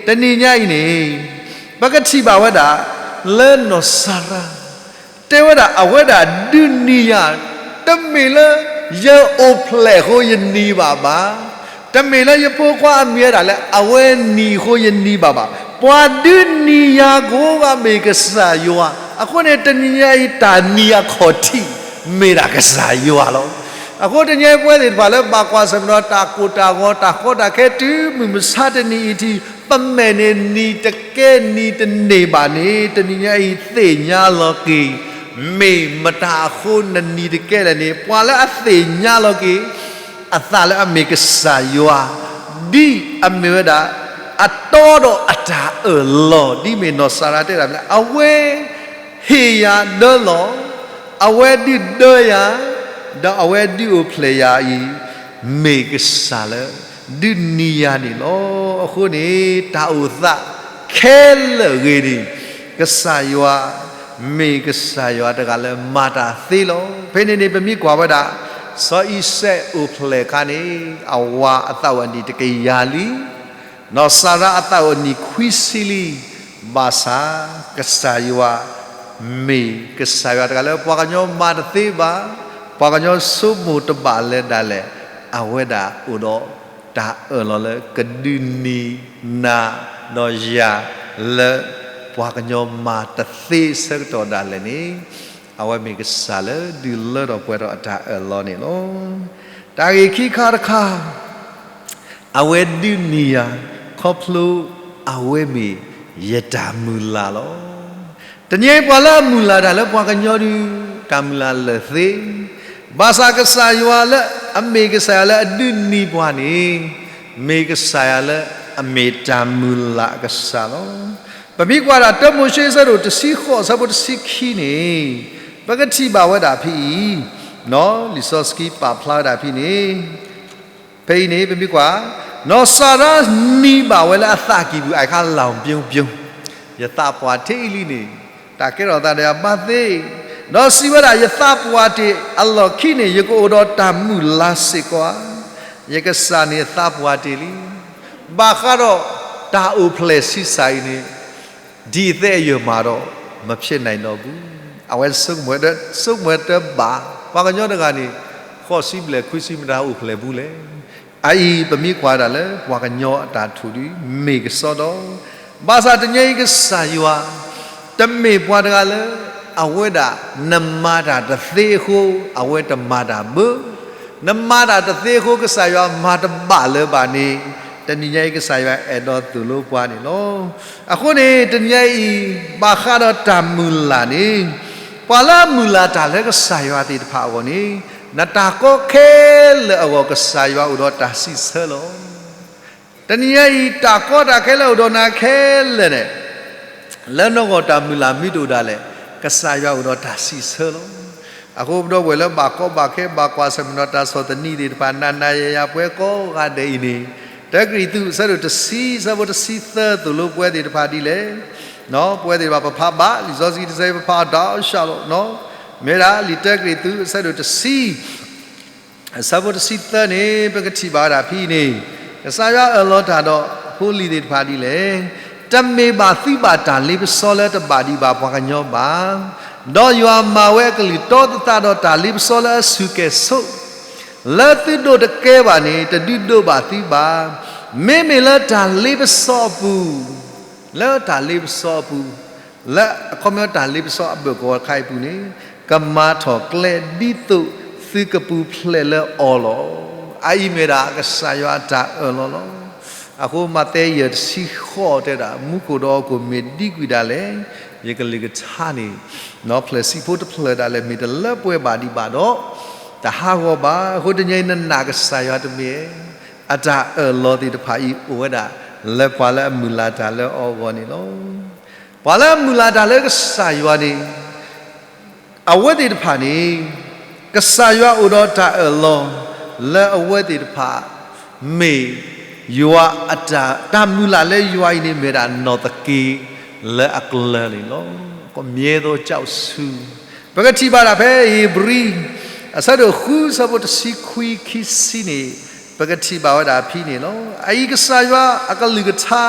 တနံၤညါအံၤန့ၣ် ပကထံၣ်ဘၣ်ဝဲဒၣ် လၢနီၢ်စၤရါ တဲဝဲဒၣ်အဝဲဒၣ်ဒုးနံၤယၤ, တမ့ၢ်လၢယအိၣ်ဖျဲၣ်အဃိယနံၤဘၣ်ဘၣ်, တမ့ၢ်လၢယဖိခွါအမံၤဝဲဒၣ်လၢအဝဲနံၤအဃိယနံၤဘၣ်ဘၣ်, ပှၤဒုးနံၤယၤကိးဂၤမ့ၢ်ကစၢ်ယွၤ, အဃိန့ၣ် တနံၤညါအံၤတၢ်နံၤအခီၣ်ထံး မ့ၢ်ဒၣ်ကစၢ်ယွၤလီၤ. အဃိတနံၤညါအံၤပဝဲသ့ၣ်တဖၣ်လၢဘၣ်ကွၢ်ဆၢၣ်မဲာ်ဒီးတၢ်ကိၢ်တၢ်ဂီၤ တၢ်ဃီတၢ်ခဲတုၤမုၢ်မဆါတနံၤအံၤထံး ပမဲာ်န့ၣ်နံၤတကဲနံၤတန့ၢ်ဘၣ်န့ၣ် တနံၤညါအံၤသ့ၣ်ညါလီၤက့ၤ မ့ၢ်မတၤအဃိနနံၤတကဲလဲၣ်န့ၣ် ပှၤလၢအသ့ၣ်ညါလီၤက့ၤ အသးလၢအမ့ၢ်ကစၢ်ယွၤ ဒ်အမ့ၢ်ဝဲဒၣ် အတီဒီးအတၢ်အၢၣ်လီၤ ဒ်မ့ၢ်နီၢ်စၤရါတဲဒၣ်မ့ၢ် အဝဲဟ့ၣ်ယၤဒၢလီၤ, အဝဲဒုၣ်ဒၢယၤ, ဒီးအဝဲဒုးအိၣ်ဖျဲၣ်ယၤအံၤ မ့ၢ်ကစၢ်လၢ ဒုးနံၤယၤန့ၣ်လီၤ. အဃိန့ၣ် တၢ်အိၣ်သးခဲလၢာ်အဂ့ၤန့ၣ် ကစၢ်ယွၤ မ့ၢ်ကစၢ်ယွၤတဂၤလၢမၤတၢ်သ့လီၤ. ဖဲန့ၣ်န့ၣ် ပမ့ၢ်ကွၢ်ဝဲဒၣ် စီၤအံၤစဲးအိၣ်ဖျဲၣ်အခါန့ၣ် အဝၤအသးအိၣ်အနံၣ်တကယၤလံ, နီၢ်စၤရါအသးအိၣ်အနံၣ်ခွံဆံလံ, ဘၣ်ဆၣ် ကစၢ်ယွၤ မ့ၢ်ကစၢ်ယွၤတဂၤလၢပှၤကညီမၤတသ့ဘၣ်, ပှၤကညီဆိကမိၣ်တဘၣ်လၢၤဒၣ်လဲာ်, အဝဲဒၣ်အိၣ်ဒီးတၢ်အၢၣ်လီၤလၢကဒုးနံၤနၤဒီးယၤလၢ ပှၤကညီမၤတသ့ဆၢကတီၢ်ဒၣ်လဲာ်န့ၣ်, အဝဲမ့ၢ်ကစၢ်လၢဒုးလၢထီၣ်ပှဲၤထီၣ်အတၢ်အၢၣ်လီၤန့ၣ်လီၤ. တၢ်ဂ့ၢ်ခံခါတခါ အဝဲဒုးနံၤယၤ ခီဖျိအဝဲမ့ၢ်ယတၢ်မုၢ်လၢ်လီၤ. တနံၤအံၤပှၤလၢအမုၢ်လၢ်တၢ်လၢပှၤကညီဒုး တၢ်မုၢ်လၢ်လၢာ်သ့, ဘၣ်ဆၣ်ကစၢ်ယွၤလၢအမ့ၢ်ကစၢ်ယွၤလၢအဒုးနံၤပှၤန့ၣ် မ့ၢ်ကစၢ်ယွၤလၢအမ့ၢ်တၢ်မုၢ်လၢ်အကစၢ်လီၤ. ပမ့ၢ်ကွၢ်ဒၣ် တၢမိၤၡ့ အဆၢဒိၣ်တဆံဃိး အဆၢဖိတဆံခံန့ၣ် ပကထံၣ်ဘၣ်ဝဲဒၣ်ဖဲအံၤ, လံာ်စီဆှံပာ်ဖျါဝဲဒၣ်ဖဲန့ၣ် ဖဲအံၤန့ၣ် ပမ့ၢ်ကွၢ်, နီၢ်စၤရါနံၤဘၣ်ဝဲလၢအသးကံၢ်ပူၤ အံၤခါလၢ်ပျိပျိ, ယသးပှၢ်တ့ၢ်အံၤလံန့ၣ်, တၢ်ကဲထီၣ်သးဒီးယၤဘၣ်သ့, ဒီးစံးဝဲဒၣ် ယသးပှၢ်တ့ၢ်အလီၢ်ခံန့ၣ် ယကအိၣ်ဒီးတၢ်မုၢ်လၢ်စ့ၢ်ကီးဧါ, ယကစၢ်န့ၣ်သးပှၢ်တ့ၢ်လံ, ဘၣ်ဃးဒီးတၢ်အိၣ်ဖျဲၣ်ဆံးစၢ်အံၤန့ၣ် ဒ်အသ့အယၢၢ်မၤဒီး မဖျဲးနံၤဒီးဘူး, အဝဲဆိကမိၣ်ဝဲတဘၣ်, ပှၤကညီတဂၤန့ၣ် ဃိးဆံဘျဲၣ်ခွံဆံမတၤအိၣ်ဖျဲၣ်ဘူးလဲၣ်. အအံၤပမ့ၢ်ကွၢ်ဒၣ်လၢ ပှၤကညီအတၢ်ထူၣ်ဒုး မ့ၢ်ကစီဒီ, ဘၣ်ဆၣ်တနံၤအံၤကစၢ်ယွၤ တမ့ၢ်ပှၤတဂၤလၢ အဝဲဒၣ် နမၤတၢ်တသ့အဃိ အဝဲတမၤတၢ်ဘၣ်, နမၤတၢ်တသ့အဃိ ကစၢ်ယွၤမၤတဘၣ်လၢၤဘၣ်န့ၣ်, တနံၤညါအံၤကစၢ်ယွၤအဲၣ်ဒိးသိၣ်လိပှၤန့ၣ်လီၤ. အဃိန့ၣ် တနံၤညါအံၤ ဘၣ်ဃးဒီးတၢ်မုၢ်လၢ်န့ၣ်, ပှၤလၢအမုၢ်လၢ်တၢ်လၢကစၢ်ယွၤသ့ၣ်တဖၣ်အဂီၢ်န့ၣ်, နတၢ်ကီခဲလၢာ်အဂီၢ် ကစၢ်ယွၤအိၣ်ဒီးတၢ်စံးဆၢလီၤ. တနံၤညါအံၤ တၢ်ကီတၢ်ခဲလၢအအိၣ်ဒီးနၤခဲလၢာ်န့ၣ်, လၢနဂီၢ်တၢ်မုၢ်လၢ်မ့ၢ်တအိၣ်ဒၣ်လဲာ်, ကစၢ်ယွၤအိၣ်ဒီးတၢ်စံးဆၢလီၤ. အဃိပဒီပုၢ်ဝဲၢ်လၢဘၣ်ကီဘၣ်ခဲ ဘၣ်ကွၢ်ဆၢၣ်မဲာ်ဒီးတၢ်ဆီၣ်သနံးသ့ၣ်တဖၣ် နၤနၤယၤယၤပဝဲကိးဂၤဒဲးအံၤန့ၣ်, တၢကရံၣ်သူး အဆၢဒိၣ်တဆံ အဆၢဖိတဆံသၢသိၣ်လိပဝဲသ့ၣ်တဖၣ်ဒ်လဲၣ် ပဝဲသ့ၣ်တဖၣ်ပဖးဘၣ် လံာ်စီဆှံတဆၢ ပဖးအီၤဒီးစှၤလီၤ, မ့ၢ်ဝဲဒၣ် လံာ်တၢကရံၣ်သူး အဆၢဒိၣ်တဆံ အဆၢဖိတဆံသၢန့ၣ် ပကထံၣ်ဘၣ်ဝဲဒၣ်ဖဲအံၤန့ၣ်, ကစၢ်ယွၤအၢၣ်လီၤတၢ်ဒီးဖိလံၤသ့ၣ်တဖၣ်ဒ်လဲၣ်. တမ့ၢ်ဘၣ်သုဘၣ်တၢ်လ့ပစီလၢတဘၣ်ဒံးဘၣ်ပှၤကညီဘၣ်, ဒီးယွၤမၤဝဲအကလုၢ်တီသသးဒီးတၢ်လ့ပစီလၢအဆူၣ်ကဲၣ်ဆိး, လၢသုဒိးတကဲဘၣ်န့ၣ် တဒုးဒိးဘၣ်သုဘၣ်. မ့မ့ၢ်လၢတၢ်လ့ပစီအပူၤ, လၢတၢ်လ့ပစီအပူၤ, လၢအခီပညီတၢ်လ့ပစီအဘၢၣ်ကဝီၤတခါအံၤအပူၤန့ၣ်, ကမၤထီၣ်ကျဲဒ်သိးသုကပူၤဖျဲးလၢအီၤလီၤ. အအံၤမ့ၢ်ဒၣ်ကစၢ်ယွၤအတၢ်အၢၣ်လီၤလီၤ. အဃိမးသဲယဲၢ်တဆံဃိးတဲဒၣ် မူခိၣ်ဒီးဟီၣ်ခိၣ်မ့ၢ်ဒံကွံာ်ဒၣ်လဲာ်, ယကလုၢ်ကထါန့ၣ်, ဖျၢၣ်ဆံဖိတဖျၢၣ်ဒၣ်လဲာ် မ့ၢ်တလၢပှဲၤဘၣ်ဒံးဘၣ်ဒီး, တဟးဂီၤဘၣ်. အဃိတနံၤအံၤ နနာ်ကစၢ်ယွၤတမ့ၢ် အတၢ်အၢၣ်လီၤသ့ၣ်တဖၣ်အံၤ အိၣ်ဝဲဒၣ်လၢပှၤလၢအမုၢ်လၢ်တၢ်လၢအီၤအဂီၢ်န့ၣ်လီၤ. ပှၤလၢအမုၢ်လၢ်တၢ်လၢကစၢ်ယွၤန့ၣ်, အဝဲသ့ၣ်တဖၣ်န့ၣ်, ကစၢ်ယွၤအိၣ်ဒီးတၢ်အၢၣ်လီၤလၢအဝဲသ့ၣ်တဖၣ်, မ့ၢ်ယွၤအတၢ်, တၢ်မုၢ်လၢ်လၢယွၤအံၤန့ၣ်မ့ၢ်ဒၣ်နီၢ်သက့လၢအကျၢၤန့ၣ်လီၤ. ကမျဲသိးကၠီဆူ, ပကထံၣ်ဘၣ်ဒၣ်ဖဲဧ့ၤဘြံၤ အဆၢဒိၣ်ဃု အဆၢဖိတဆံခွံခံဆံန့ၣ်, ပကထံၣ်ဘၣ်ဝဲဒၣ်ဖဲန့ၣ်လီၤ. အအံၤကစၢ်ယွၤအကလုၢ်ကထါ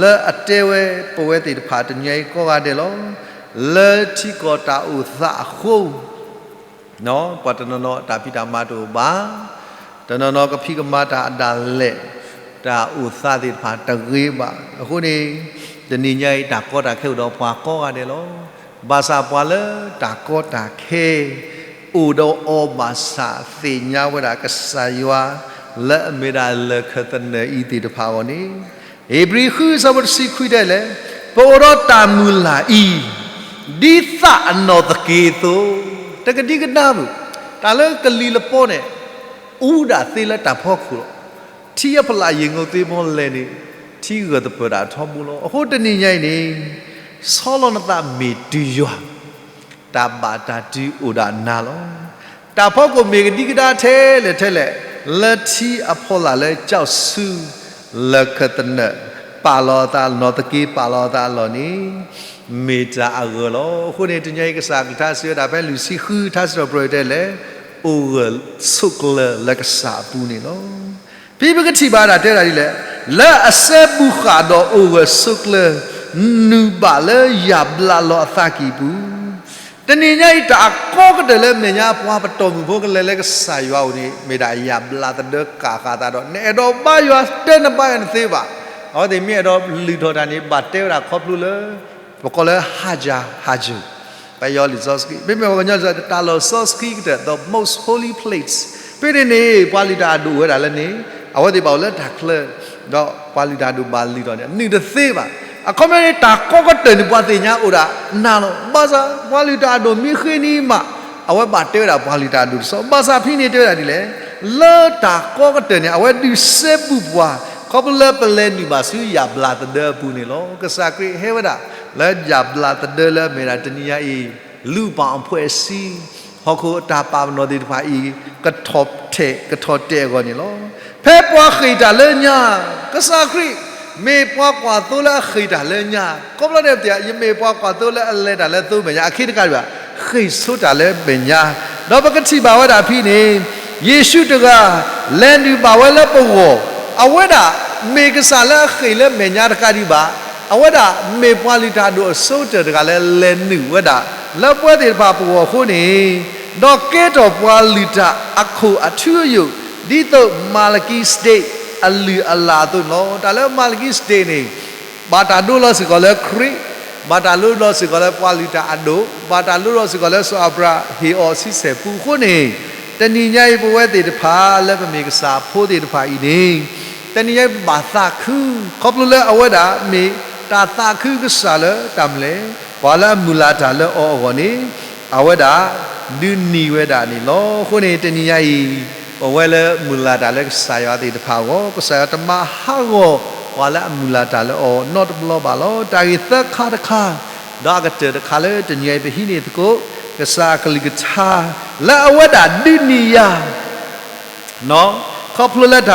လၢအတဲဝဲပဝဲသ့ၣ်တဖၣ်တနံၤအံၤကိးဂၤဒဲးလီၤ. လၢထံကီၢ်တၢ်အိၣ်သးအဃိ ပှၤတနီၤနီၤတၢ်ဖံးတၢ်မၤတအိၣ်ဘၣ်, တနီၤနီၤကဖံးကမၤတၢ်အဒၣ်လဲာ်, တၢ်အိၣ်သးသ့ၣ်တဖၣ်တဂ့ၤဘၣ်. အဃိန့ၣ်, တနံၤညါအံၤတၢ်ကီတၢ်ခဲအိၣ်ဒီးပှၤကိးဂၤဒဲးလီၤ. ဘၣ်ဆၣ်ပှၤလၢတၢ်ကီတၢ်ခဲ အိၣ်ဒီးအီၤဘၣ်ဆၣ် သ့ၣ်ညါဝဲဒၣ်ကစၢ်ယွၤ လၢအမ့ၢ်ဒၣ်လၢၢ်ခၢၣ်သနၢၣ်အံၤသ့ၣ်တဖၣ်အဂီၢ်န့ၣ်, ဧ့ၤဘြံၤဃု အဆၢဖိတဆံခွံတဲလဲၣ်, ပအိၣ်ဒီးတၢ်မုၢ်လၢ်အံၤ ဒ်သးအနီၢ်သက့အသိး, တကဒံကဒါဘၣ်, တၢ်လၢကလံၤလပီန့ၣ် အူဒၣ်သ့လၢတၢ်ဖီခိၣ်လီၤ. ထံအဖီလာ်ယံာ်ငိၢ်သ့ဘီလဲၣ်န့ၣ် ထံဂၢၢ်သပၢၤတၢ်အထီဘိလီၤ. အဃိတနံၤညါအံၤန့ၣ် ဆီလီၤနသးမ့ၢ်တုၤယွၤ တၢ်ဘၣ်တၢ်တုၤအိၣ်ဒၣ်နၤလီၤ. တၢ်ဖီခိၣ်မ့ၢ်ကဒံကဒါထဲလဲၣ်ထဲလဲၣ် လၢထံအဖီလာ်လၢကၠီၣ်ဆူ လၢခၢၣ်သနၢၣ် ပာ်လီၤအသးနီၢ်သက့ ပာ်လီၤအသးအလီၢ်န့ၣ် မ့ၢ်တၢ်အဂၢၢ်လီၤ. အဃိန့ၣ် တနံၤအံၤကစၢ်အကလုၢ်ကထါစံးဝဲဒၣ်ဖဲလွံၢ်ဆံဃုထါစံးထီၣ်ပတြၢၤတဲလဲၣ်, အိၣ်ဂၢၢ်ဆိးကျၢၤလၢကစၢ်အပူၤန့ၣ်လီၤ. ဖဲပကထံၣ်ဘၣ်တၢ်တဲဒၣ်ဒ်လဲၣ်, လၢအစဲဘူးဃာ်ဒီးအိၣ်ဂၢၢ်ဆိးကျၢၤ နုာ်ဘၣ်လၢယၣ်ဘျးလီၤအသးကံၢ်ပူၤ တနံၤညါအံၤ တၢ်အကီကတၢၢ်လၢမဲာ်ညါပှၤပတီၢ်မုၢ်ဖိကလဲၤလၢကစၢ်ယွၤအအိၣ်န့ၣ် မ့ၢ်ဒၣ်ယၣ်ဘျးသဒၢကၣ်ဃာ်သးဒီး နအဲၣ်ဒိးဘါယွၤတဲနဘါယွၤနသ့ဘၣ်. အဝဲသ့ၣ်မ့ၢ်အဲၣ်ဒိးလုၢ်ထီၣ်တၢ်န့ၣ် ဘၣ်တဲဝဲဒၣ်ခီဖျိလၢ ပကိးလၢ ဟါယၤဟါယၢၣ် ပယီၤလံာ်စီဆှံ, မ့မ့ၢ်ပှၤကညီတၢ်လီၢ်စီဆှံကတၢၢ် the most holy place ဖဲန့ၣ်န့ၣ် ပှၤလုၢ်တၢ်အဒိၣ်အိၣ်ဝဲဒၣ်လၢန့ၣ်, အဝဲသ့ၣ်ဘၣ်အိၣ်လၢတၢ်ချၢ, ဒီးပှၤလုၢ်တၢ်အဒိၣ်ဘၣ်လုၢ်ထီၣ်န့ၣ် နုာ်တသ့ဘၣ်. အခီပညီန့ၣ် တၢ်ကီကတၢၢ်န့ၣ် ပှၤသ့ၣ်ညါအိၣ်ဒၣ်နၤလီၤ. ဘၣ်ဆၣ်ပှၤလုၢ်တၢ်အဒိၣ်မ့ၢ်ဃ့န့ၣ်မး အဝဲဘၣ်တဲဝဲဒၣ်ပှၤလုၢ်တၢ်အဒိၣ်တစီ, ဘၣ်ဆၣ်ဖဲန့ၣ်တဲဝဲဒၣ်ဒ်လဲၣ်, လၢတၢ်ကီကတၢၢ်န့ၣ် အဝဲဒုးစဲဘူးပှၤ ခီဖျိလၢပလဲၤနုာ်ဘၣ်ဆူယၣ်ဘျးသဒၢအပူၤန့ၣ်လီၤ. ကစၢ်ခရံာ်ဟဲဝဲဒၣ် လၢယၣ်ဘျးသဒၢလၢအမ့ၢ်ဒၣ်တနံၤညါအံၤ လူပၣ်အဖှဲးစံ ဟီၣ်ခိၣ်အတၢ်ပာ်ပနီၣ်သ့ၣ်တဖၣ်အံၤ ကထီၣ်ထဲၣ်ကထီၣ်တဲာ်အဂီၢ်န့ၣ်လီၤ. ဖဲပှၤဃ့ၢ်တၢ်လၢညါ, ကစၢ်ခရံာ် မ့ၢ်ပှၤကွၢ်သိလၢအဃ့ၢ်တၢ်လၢညါ, ခီဖျိန့ၣ် ယမ့ၢ်ပှၤကွၢ်သိလၢအလဲၤတၢ်လၢသိမဲာ်ညါ အခ့တခါဒံးဘၣ်, ဃ့ၢ်ဆိတၢ်လၢမဲာ်ညါ, ဒီးပကထံၣ်ဘၣ်ဝဲဒၣ်ဖဲန့ၣ် ယ့ၣ်ၡူးတဂၤ လဲၤနုာ်ဘၣ်ဝဲလၢပဂီၢ်, အဝဲဒၣ်မ့ၢ်ကစၢ်လၢအဃ့ၢ်လၢမဲာ်ညါတခါဒံးဘၣ်, အဝဲဒၣ်မ့ၢ်ပှၤလုၢ်တၢ်အဒိၣ်အဆိကတၢၢ်တဂၤလၢလဲၤနုာ်ဝဲဒၣ် လၢပဝဲသ့ၣ်တဖၣ်ပဂီၢ်အဃိန့ၣ်, ဒီးကဲထီၣ်ပှၤလုၢ်တၢ်အခိၣ်အထူအယိာ် ဒ်သိးမၤလကံစဒ့းအလုၢ်အလၢ်အသိးန့ၣ်လီၤ. တၢ်လၢမၤလကံစဒ့းန့ၣ် ဘၣ်တၢ်ဒိလီၤစ့ၢ်ကီးလၢခရံာ်, ဘၣ်တၢ်ဒိလီၤစ့ၢ်ကီးလၢပှၤလုၢ်တၢ်အဒိၣ်, ဘၣ်တၢ်ဒိလီၤစ့ၢ်ကီးလၢစီၤအၤဘြၤဟၣ်ဟ့ၣ်အီၤဆံဆဲၣ်ပူအဃိန့ၣ်, တနံၤညါအံၤပဝဲသ့ၣ်တဖၣ်လၢပမ့ၢ်ကစၢ်အဖိသ့ၣ်တဖၣ်အံၤန့ၣ်, တနံၤညါအံၤပဘၣ်သးခု, ခီဖျိလၢအဝဲဒၣ်မ့ၢ်တၢ်သးခုကစၢ်လၢတၢ်မနုၤလဲၣ်, ပှၤလၢအမုၢ်လၢ်တၢ်လၢအီၤအဂီၢ်န့ၣ်, အဝဲဒၣ်ဒုးနံၤဝဲဒၣ်န့ၣ်လီၤ. အဃိန့ၣ် တနံၤညါအံၤ ပဝဲလၢမုၢ်လၢ်တၢ်လၢကစၢ်ယွၤသ့ၣ်တဖၣ်အဂီၢ်, ကစၢ်ယွၤတမၤဟးဂီၤပှၤလၢအမုၢ်လၢ်တၢ်လၢအီၤနီတဘျီဘၣ်လီၤ. တၢ်ဂ့ၢ်သၢခါတခါ, ဒီးအကတၢၢ်တခါလၢတနံၤညါအံၤပဟံးန့ၢ်သကိး, ကစၢ်အကလုၢ်ကထါ လၢအဝဲဒၣ်ဒုးနံၤယၤ ခီဖျိ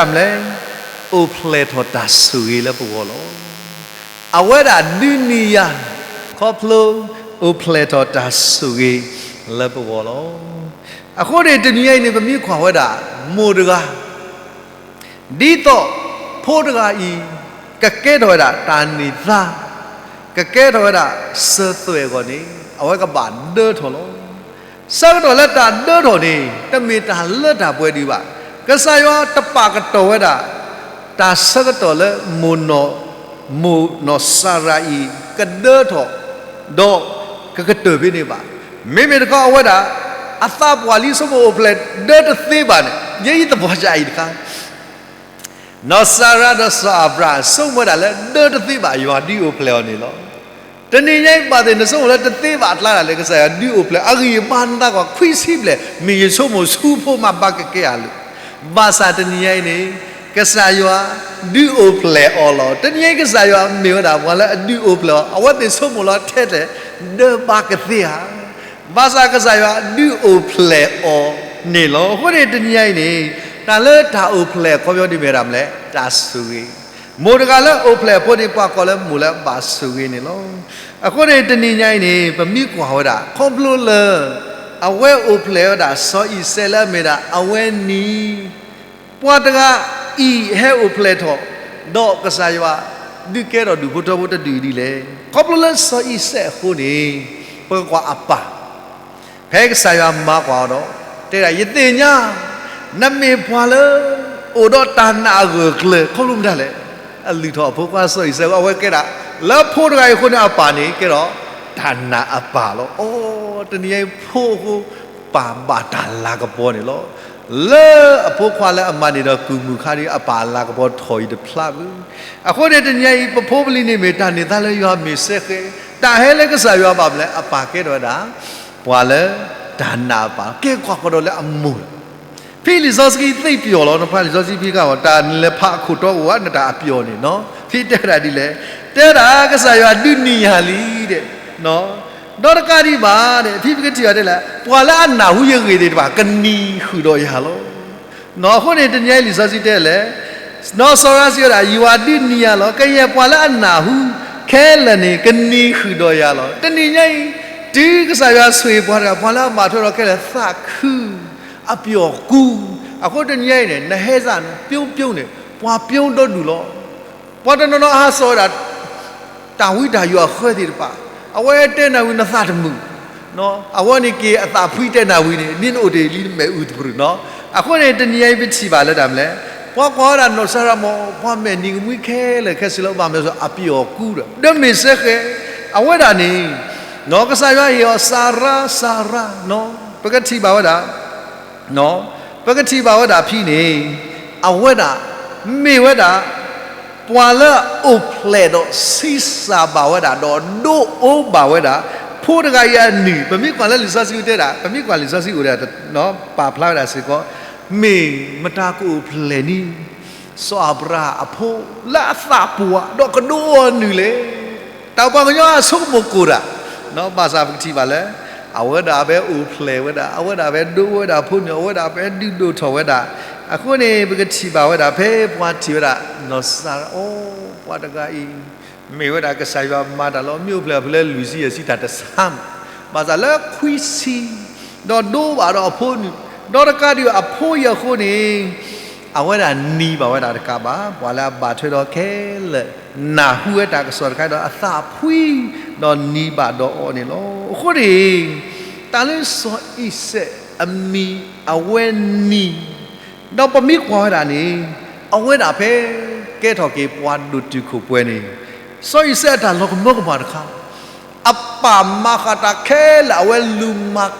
လၢတၢ်မနုၤလဲၣ်, အိၣ်ဖျဲၣ်ထီၣ်တၢ်ဆိၣ်ဂ့ၤလၢပဂီၢ်လီၤ. အဝဲဒၣ်ဒုးနံၤယၤ ခီဖျိ အိၣ်ဖျဲၣ်ထီၣ်တၢ်ဆိၣ်ဂ့ၤလၢပဂီၢ်လီၤ. အဃိန့ၣ် တနံၤညါအံၤန့ၣ် ပမ့ၢ်ကွၢ်ဝဲဒၣ် မိၢ်တဂၤ ဒ်သိးဖိတဂၤအံၤ ကကဲထီၣ်ဝဲဒၣ်တၢ်န့ၢ်သါ, ကကဲထီၣ်ဝဲဒၣ်စၢၤသွဲၣ်အဂီၢ်န့ၣ် အဝဲကဘၣ်ဒၢထီၣ်လီၤ. ဆၢကတီၢ်လၢတၢ်ဒၢထီၣ်န့ၣ် တမ့ၢ်တၢ်လၢတၢ်ပှဲၤဒံးဘၣ်. ကစၢ်ယွၤတပာ်ကတီၢ်ဝဲဒၣ် တၢ်ဆၢကတီၢ်လၢမိၢ်နီၢ် မိၢ်နီၢ်စၤရၤအံၤ ကဒၢထီၣ် ဒီးကကတၢၢ်ဖဲန့ၣ်ဘၣ်. မ့မ့ၢ်တခီအဝဲဒၣ် အသးပှၢ်လံ ဆိကမိၣ်အိၣ်ဖျဲၣ်ဒၢတသ့ဘၣ်န့ၣ် ယဲယသပှၢ်ကၢ်အံၤတခါ နီၢ်စၤရၤဒီးစီၤအၤဘြၤဟၣ် ဆိကမိၣ်ဝဲဒၣ်လၢဒၢတသ့ဘၣ် ယွၤဒုးအိၣ်ဖျဲၣ်အီၤန့ၣ်လီၤ. တနံၤညါအံၤဘၣ်သ့ၣ် နဆိကမိၣ်လၢတသ့ဘၣ်အကျါဒၣ်လဲာ် ကစၢ်ယွၤဒုးအိၣ်ဖျဲၣ် အဂံၢ်အဘါနသးကွၢ်ခွံဆံဘျဲၣ် မ့ၢ်ယဆိကမိၣ်ဆူဖိမးဘၣ်ကကဲအီၤလၢ ဘၣ်ဆၣ်တနံၤညါအံၤန့ၣ် ကစၢ်ယွၤဒုးအိၣ်ဖျဲၣ်အီၤလီၤ. တနံၤညါအံၤ ကစၢ်ယွၤမ့ၢ်ဝဲဒၣ်ပှၤလၢအဒုးအိၣ်ဖျဲၣ်အီၤ အဝဲသ့ၣ်ဆိကမိၣ်လီၤထဲလဲၣ် ဒၢဘၣ်ကသ့ဧါ. ဘၣ်ဆၣ်ကစၢ်ယွၤဒုးအိၣ်ဖျဲၣ်အီၤန့ၣ်လီၤ. အဃိန့ၣ် တနံၤညါအံၤန့ၣ် တၢ်လၢတၢ်အိၣ်ဖျဲၣ်အခီပညီဒ်မ့ၢ်ဒၣ်မလဲၣ် တၢ်ဆိၣ်ဂ့ၤ မိၢ်တဂၤလၢအိၣ်ဖျဲၣ်အဖိန့ၣ် ပှၤကိးလၢမိၢ်လၢအဘၣ်ဆိၣ်ဂ့ၤန့ၣ်လီၤ. အဃိန့ၣ် တနံၤညါအံၤန့ၣ် ပမ့ၢ်ကွၢ်ဝဲဒၣ် ခီဖျိလၢ အဝဲအိၣ်ဖျဲၣ်ဝဲဒၣ်စီၤအံၤစဲးလၢအမ့ၢ်ဒၣ်အဝဲနံၤ ပှၤတဂၤအံၤဟဲအိၣ်ဖျဲၣ်ထီၣ် ဒီးကစၢ်ယွၤ ဒုးကဲထီၣ်ဒူၣ်ဖိထၢဖိတဒူၣ်အံၤဒ်လဲၣ်. ခီဖျိလၢစီၤအံၤစဲးအဃိန့ၣ် ပကကွၢ်အပၢ် ဖဲကစၢ်ယွၤမၤကွၢ်အီၤဒီး တဲဒၣ် ယသ့ၣ်ညါ နမ့ၢ်ပှၤလၢ အိၣ်ဒီးတၢ်နာ်အဂၢၢ်အကျၢၤ ခီဖျိမတၤလဲၣ်. အလုၢ်ထီၣ်အဖိခွါစီၤအံၤစဲး အဝဲကဲဒၣ် လၢဖိတဂၤအံၤအဃိန့ၣ် အပၢ်န့ၣ် ကဲဒီးတၢ်နာ်အပၢ်လီၤ. အိ တနံၤညါအံၤဖိအဃိ ပၢ်ဘၣ်တၢ်လၤကပီၤန့ၣ်လီၤ. လၢအဖိခွါလၢအမၤန့ၢ်ဒီးကုၢ်မုၢ်ခါဒ် အပၢ်အလၤကပီၤထီၣ်အံၤတဖျါဘၣ်. အဃိန့ၣ် တနံၤညါအံၤ ပဖိပလံၤန့ၣ်မ့ၢ်တၢ်န့ၢ်သါလၢယွၤမ့ၢ်စဲဃဲ တၢ်ဟဲလၢကစၢ်ယွၤဘၣ်မနုၤလဲၣ်, အပၢ်ကဲထီၣ်ဝဲဒၣ် ပှၤလၢတၢ်နာ်အပၢ်, ကဲကွၢ်ကဒီးလၢအမိၢ်လီၤ. ဖဲလံာ်စီဆှံသ့ပျီၣ်လီၤ, နဖးလံာ်စီဆှံဖဲကီး တၢ်နလဲၤဖးအခိၣ်တီအိၣ်ဧါ, နတၢ်အပျီၣ်န့ၣ်, ဖဲတဲဝဲဒၣ်ဒ်လဲၣ်, တဲဝဲဒၣ် ကစၢ်ယွၤဒုးနံၤယၤလံ, ဒီးတကးဒံးဘၣ်, ဖဲပကထံၣ်ဘၣ်တဲလဲၣ်, ပှၤလၢအနၢ်ဟူယဂ့ၢ်သ့ၣ်တဖၣ် ကနံၤဃုာ်ဒီးယၤလီၤ. အဃိန့ၣ် တနံၤအံၤလံာ်စီဆှံတဲလဲၣ်, နီၢ်စီၤရါစံးဝဲဒၣ် ယွၤဒုးနံၤယၤလီၤ, ကယဲၢ်ပှၤလၢအနၢ်ဟူခဲလၢာ်န့ၣ် ကနံၤဃုာ်ဒီးယၤလီၤ. တနံၤညါအံၤ တုၤကစၢ်ယွၤဆိၣ်ဂ့ၤပှၤတဂၤ ပှၤလၢအဘၣ်ထွဲဒီးခဲလၢာ်သးခု အပျီၣ်ကူ, အဃိတနံၤညါအံၤန့ၣ် နဟဲစ့ၢ်န့ၣ် ပျိပျိန့ၣ် ပှၤပျိဒီဒူၣ်လီၤ. ပှၤတနီၤနီၤဟးစိာ်ဝဲဒၣ် တၢ်ဝံတၢ်ယိးအဃၢသ့ၣ်တဖၣ်, အဝဲတဲနၤဝံၤနသးတမုာ်, အဝဲန့ၣ်က့ၤအသးဖှံတဲနၤဝံၤန့ၣ် မ့ၢ်နအိၣ်တ့ၢ်လံနမဲာ်အုၣ်တပျုာ်နီၤ. အဃိန့ၣ် တနံၤညါအံၤပထံၣ်ဘၣ်လၢတၢ်မနုၤလဲၣ်, ပှၤကွၢ်ဝဲဒၣ်နီၢ်စၤရါမ့ၢ် ပှၤမဲာ်နံၤကမှံခဲလၢာ်ခဲဆ့လၢဘၣ်မနုၤလဲၣ် အပျီၣ်ကူဒီး ဒီးမ့ၢ်စ့ၢ်ကီး အဝဲဒၣ်န့ၣ် ကစၢ်ယွၤဟ့ၣ်အီၤ စၤရါ စၤရါ, ပကထံၣ်ဘၣ်ဝဲဒၣ် ပကထံၣ်ဘၣ်ဝဲဒၣ်ဖဲန့ၣ် အဝဲဒၣ် မ့ၢ်ဝဲဒၣ် ပှၤလၢအအိၣ်ဖျဲၣ်ဒီးဆံးစၢ်ဘၣ်ဝဲဒၣ် ဒီးဒိၣ်အိၣ်ဘၣ်ဝဲဒၣ် ဖိတဂၤအံၤအနုၢ်, ပမ့ၢ်ကွၢ်လၢလံာ်စီဆှံတဲဒၣ်, ပမ့ၢ်ကွၢ်လံာ်စီဆှံအိၣ်ဒီး ပာ်ဖျါဝဲဒၣ်စ့ၢ်ကီး, မ့ၢ်မတၤကအိၣ်ဖျဲၣ်န့ၣ် စီၤအၤဘြၤဟၣ်အဖိလၢအသးပှၢ် ဒီးကဒိၣ်အီၤအနုၢ်လဲၣ်. တၢ်ပှၤကညီအဆိကမိၣ်ကိၢ်တၢ်, ဘၣ်ဆၣ်ပကထံၣ်ဘၣ်လၢ အဝဲဒၣ်ဖဲအိၣ်ဖျဲၣ်ဝဲဒၣ်, အဝဲဒၣ်ဖဲဒိၣ်ဝဲဒၣ်ဖိန့ၣ်, အဝဲဒၣ်ဖဲဒုးဒိၣ်ထီၣ်ဝဲဒၣ်, အဃိန့ၣ် ပကထံၣ်ဘၣ်ဝဲဒၣ်ဖဲပှၤထံၣ်ဝဲဒၣ် နီၢ်စၤရါ, အိ ပှၤတဂၤအံၤ မ့ၢ်ဝဲဒၣ်ကစၢ်ယွၤမၤတၢ်လီၤ, မ့ၢ်အိၣ်ဖျဲၣ်ဖဲလၢလွံၢ်ဆံယဲၢ်ဆံတၢ်တဆါမး, ဘၣ်ဆၣ်လၢခွံဆံ ဒီးဒိၣ်ဘၣ်ဒီးအဖိန့ၣ်, ဒီးတကးဒံးအဖိအံၤအဃိန့ၣ် အဝဲဒၣ်နံၤဘၣ်ဝဲဒၣ်တကးဘၣ်, ပှၤလၢအဘၣ်ထွဲဒီးခဲလၢာ် နၢ်ဟူဝဲတၢ်ကစီၣ်တခါဒီးအသးဖှံ, ဒီးနံၤဘၣ်ဒီးအီၤန့ၣ်လီၤ. အဃိန့ၣ် တၢ်လၢစီၤအံၤစဲးအမံၤအဝဲနံၤ ဒီးပမ့ၢ်ကွၢ်ဝဲဒၣ်န့ၣ် အဝဲဒၣ်ဖဲကဲထီၣ်က့ၤပှၤဒိၣ်တုာ်ခိၣ်ပှဲၤန့ၣ် စီၤအံၤစဲးအတၢ်လီၤကမၢကမၣ်တခါ, အပၢ်မၤဃာ်တၢ်ခဲလၢာ် အဝဲလူၤမၤ,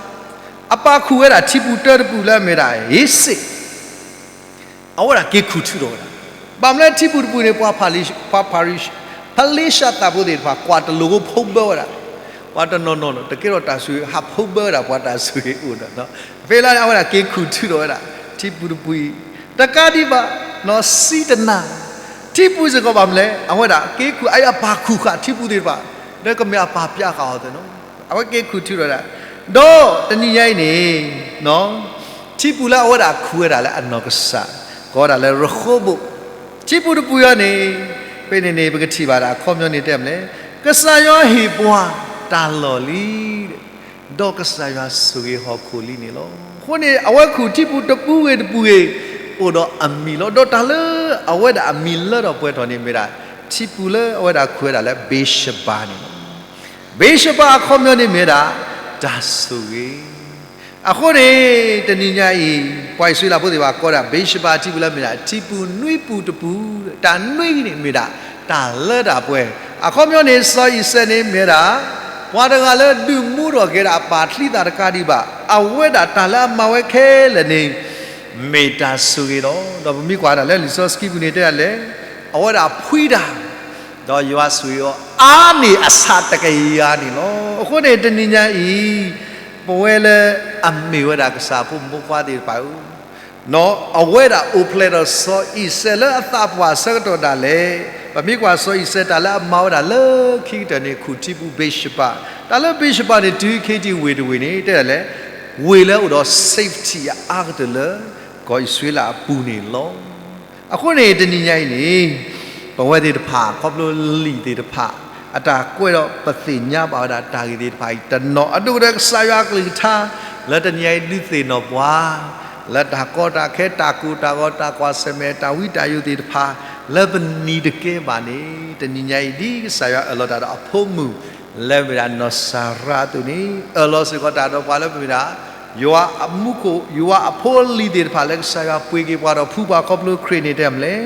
အပၢ်ခူၣ်ဝဲဒၣ်ထံပူၤတၢတပူၤလၢအမ့ၢ်ဒၣ် အ့စ့ၣ် အဝဲဒၣ်က့ၤခူၣ်ထုးထီၣ်ဝဲဒၣ်, ဘၣ်မနုၤလဲၣ် ထံပူၤတပူၤန့ၣ် ပှၤဖလ့ၡသးဖိသ့ၣ်တဖၣ် ကွၢ်တလိာ်ဖိဖီဘၢဝဲဒၣ်, ပှၤတနီၤနီၤ တကဲထီၣ်တၢ်ဆိၣ်ဂ့ၤ ဟးဖီဘၢဝဲဒၣ် ပှၤတၢ်ဆိၣ်ဂ့ၤအိၣ်ဒီး, ဖဲလၢအဝဲဒၣ်က့ၤခူၣ်ထုးထီၣ်ဝဲဒၣ် ထံပူၤတပူၤအံၤ, တကးဒံးဘၣ် ဆံးတနၤ ထံပူၤစ့ၢ်ကီး ဘၣ်မနုၤလဲၣ် အဝဲဒၣ်က့ၤခူၣ် အအံၤအပၢ်ခူၣ်ဃာ်ထံပူၤသ့ၣ်တဖၣ်, ဒီးကမ့ၢ်အပၢ်ပျးဃာ်အီၤသ့ၣ်နီၤ, အဝဲက့ၤခူၣ်ထုးထီၣ်ဝဲဒၣ်, ဒီးတနံၤညါအံၤန့ၣ် ထံပူၤလၢအဝဲဒၣ်ခူၣ်ဝဲဒၣ်လၢအနီၢ်ကစၢ် ကိးဝဲဒၣ်လၢရဃိဘိၣ်, ထံပူၤတပူၤအံၤန့ၣ် ဖဲန့ၣ်န့ၣ် ပကထံၣ်ဘၣ်ဒၣ်အခီပညီန့ၣ်တဲမနုၤလဲၣ်, ကစၢ်ယွၤဟ့ၣ်ပှၤတၢ်လီၢ်လံ, ဒီးကစၢ်ယွၤဆိၣ်ဂ့ၤဟီၣ်ခိၣ်လံန့ၣ်လီၤ. အဃိန့ၣ် အဝဲခူၣ်ထံပူၤတပူၤဂ့ၤတပူၤဂ့ၤ အိၣ်ဒီးအမံၤလီၤ. ဒီးတၢ်လၢအဝဲဒၣ်အမံၤလၢထီၣ်ပှဲၤထီၣ်န့ၣ်မ့ၢ်ဒၣ် ထံပူၤလၢအဝဲဒၣ်ခူၣ်ဝဲဒၣ်လၢဘ့းၡဘၤန့ၣ်လီၤ. ဘ့းၡဘၤအခီပညီန့ၣ်မ့ၢ်ဝဲဒၣ် တၢ်ဆိၣ်ဂ့ၤ အဃိန့ၣ် တနံၤညါအံၤ ပှၤအံၣ်စရ့လးဖိသ့ၣ်တဖၣ်ကိးဒၣ် ဘ့းၡဘၤထံပူၤလၢမ့ၢ်ဒၣ် ထံပူၤနွံပူၤတပူၤ, တၢ်နွံန့ၣ်မ့ၢ်ဒၣ် တၢ်လၢတၢ်ပှဲၤ, အခီပညီန့ၣ် စီၤအံၤစဲးန့ၣ်မ့ၢ်ဝဲဒၣ် ပှၤတဂၤလၢဒုးမူထီၣ်က့ၤဒၣ်အပၢ်ချံသၣ်တကးဒံးဘၣ်, အဝဲဒၣ်တၢ်လၢအမၤဝဲခဲလၢာ်န့ၣ် မ့ၢ်တၢ်ဆိၣ်ဂ့ၤလီၤ. ဒီးပမ့ၢ်ကွၢ်ဒၣ်လၢလံာ်စီဆှံပူၤန့ၣ်တဲဒၣ်လဲၣ်, အဝဲဒၣ်ဖှံတၢ် ဒီးယွၤဆိၣ်ဂ့ၤအီၤအါန့ၢ်အဆၣ်တကယၤန့ၣ်လီၤ. အဃိန့ၣ် တနံၤညါအံၤ ပဝဲလၢအမ့ၢ်ဝဲဒၣ်ကစၢ်ဖိမုၣ်ဖိခွါသ့ၣ်တဖၣ်ဧၢ, အဝဲဒၣ်အိၣ်ဖျဲၣ်ဒီးစီၤအံၤစဲးလၢအသးပှၢ်အဆၢကတီၢ်ဒၣ်လဲာ်, ပမ့ၢ်ကွၢ်စီၤအံၤစဲးတၢ်လၢအမၤဝဲဒၣ်လၢခံကတၢၢ်န့ၣ် ခူၣ်ထံပူၤဘ့းၡဘၤ, တၢ်လၢဘ့းၡဘၤန့ၣ် တုၤခဲအံၤဝ့ၢ်တဝ့ၢ်န့ၣ် တဲဒၣ်လဲၣ်, ဝ့ၢ်လၢအိၣ်ဒီး safety အအါကတၢၢ်လၢ ကီၢ်အံၣ်စရ့လးအပူၤန့ၣ်လီၤ. အဃိန့ၣ် တနံၤညါအံၤန့ၣ် ပဝဲသ့ၣ်တဖၣ် ခီဖျိလံာ်သ့ၣ်တဖၣ် အတၢ်ကွဲးဒီးပသ့ၣ်ညါဘၣ်ဝဲဒၣ်တၢ်ဂ့ၢ်သ့ၣ်တဖၣ်အံၤတနီၤ အဒိၣ်ကတၢၢ်ကစၢ်ယွၤအကလုၢ်ကထါ လၢတနံၤညါအံၤဒုးသ့ၣ်နီၣ်ပှၤ လၢတၢ်ကီတၢ်ခဲ တၢ်ကိၢ်တၢ်ဂီၤ တၢ်ကွၢ်ဆၢၣ်မဲာ် တၢ်ဝံတၢ်ယိးသ့ၣ်တဖၣ် လၢပနံၤတကဲဘၣ်န့ၣ် တနံၤညါအံၤ ဒ်ကစၢ်ယွၤအၢၣ်လီၤတၢ်ဒီးအဖိမုၣ် လၢမ့ၢ်ဒၣ်နီၢ်စၤရါအသိးန့ၣ် အၢၣ်လီၤစ့ၢ်ကီးတၢ်ဒီးပှၤလၢပမ့ၢ်ဒၣ် ယွၤအမူခိၣ် ယွၤအဖိအလံၤသ့ၣ်တဖၣ်လၢကစၢ်ယွၤပှ့ၤက့ၤပှၤဒီးဖှူပှၤခီဖျိခရံာ်န့ၣ် တဲမနုၤလဲၣ်,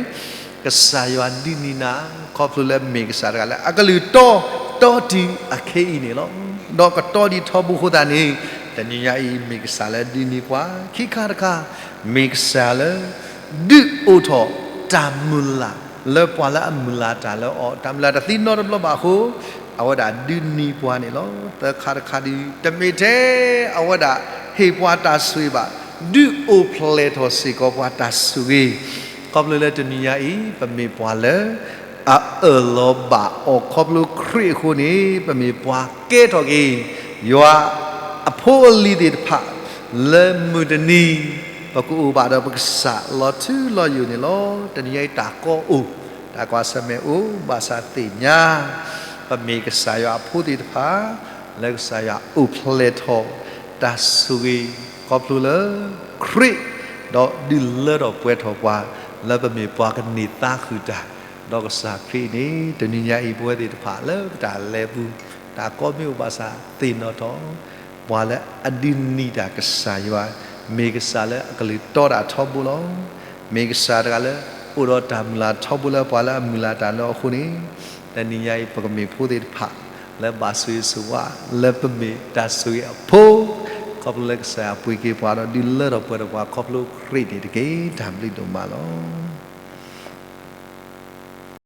ကစၢ်ယွၤဒုးနံၤနၤ ခီဖျိလၢမ့ၢ်ကစၢ်တဂၤလၢအကလုၢ်တီတီတုၤအခဲအံၤန့ၣ်လီၤ. ဒီးကတီဒံးထီဘိအဃိသတးန့ၣ် တနံၤညါအံၤ မ့ၢ်ကစၢ်လၢဒုးနံၤပှၤ ခံခါတခါ မ့ၢ်ကစၢ်လၢ ဒုးအိၣ်ထီၣ်တၢ်မုၢ်လၢ် လၢပှၤလၢအမုၢ်လၢ်တၢ်လၢအီၤ တၢ်မုၢ်လၢ်တသံနီတဘျီဘၣ်အဃိ အဝဲဒၣ်ဒုးနံၤပှၤန့ၣ်လီၤ. သၢခါတခါဒုး တမ့ၢ်ထဲအဝဲဒၣ်ဟ့ၣ်ပှၤတၢ်ဆိၣ်ဂ့ၤဘၣ်, ဒုးအိၣ်ဖျဲၣ်ထီၣ်စ့ၢ်ကီးပှၤတၢ်ဆိၣ်ဂ့ၤ, ခီဖျိလၢတနံၤညါအံၤ ပမ့ၢ်ပှၤလၢ အအၢၣ်လီၤဘၣ်အီၤခီဖျိခရံာ်အဃိန့ၣ် ပမ့ၢ်ပှၤကဲထီၣ်က့ၤ ယွၤအဖိအလံၤသ့ၣ်တဖၣ် လၢမုၢ်တနံၤ ပကအိၣ်ဘၣ်ဒီးပကစၢ်လီၤထူလီၤယိာ်န့ၣ်လီၤ. တနံၤညါအံၤတၢ်ကီအိၣ်, တၢ်ကွၢ်ဆၢၣ်မဲာ်အိၣ် ဘၣ်ဆၣ်သ့ၣ်ညါ ပမ့ၢ်ကစၢ်ယွၤအဖိသ့ၣ်တဖၣ် လၢကစၢ်ယွၤအိၣ်ဖျဲၣ်ထီၣ် တၢ်ဆိၣ်ဂ့ၤ ခီဖျိလၢ ခရံာ်, ဒီးဒုးလၢထီၣ်ပှဲၤထီၣ်ပှၤ လၢပမ့ၢ်ပှၤကန့ၢ်သါဃုာ်တၢ်, ဒီးကစၢ်ခရံာ်န့ၣ် တနံၤညါအံၤပဝဲသ့ၣ်တဖၣ်လၢပတၢ်လဲၤပူၤ တၢ်ကီမ့ၢ်အိၣ်ဘၣ်ဆၣ်သ့ၣ်နီၣ်ထီၣ် ပှၤလၢအဒုးနံၤတၢ်ကစၢ်ယွၤ, မ့ၢ်ကစၢ်လၢအကလုၢ်တီတၢ်ထီဘိလီၤ. မ့ၢ်ကစၢ်တဂၤလၢ အိၣ်ဒီးတၢ်မုၢ်လၢ်ထီဘိလၢပှၤလၢအမုၢ်လၢ်တၢ်လၢအဃိန့ၣ်, တနံၤညါအံၤ ပကမ့ၢ်ဖိသ့ၣ်တဖၣ် လၢဘၣ်ဆိၣ်ဂ့ၤဆိၣ်ဝါ လၢပမ့ၢ်တၢ်ဆိၣ်ဂ့ၤအဖိ, ခီဖျိလၢကစၢ်ယွၤပှ့ၤက့ၤပှၤဒီးဒုးလၢထီၣ်ပှဲၤထီၣ်ပှၤခီဖျိခရံာ်န့ၣ်တက့ၢ်. တၢ်ဘျုးဒိၣ်မးလီၤ.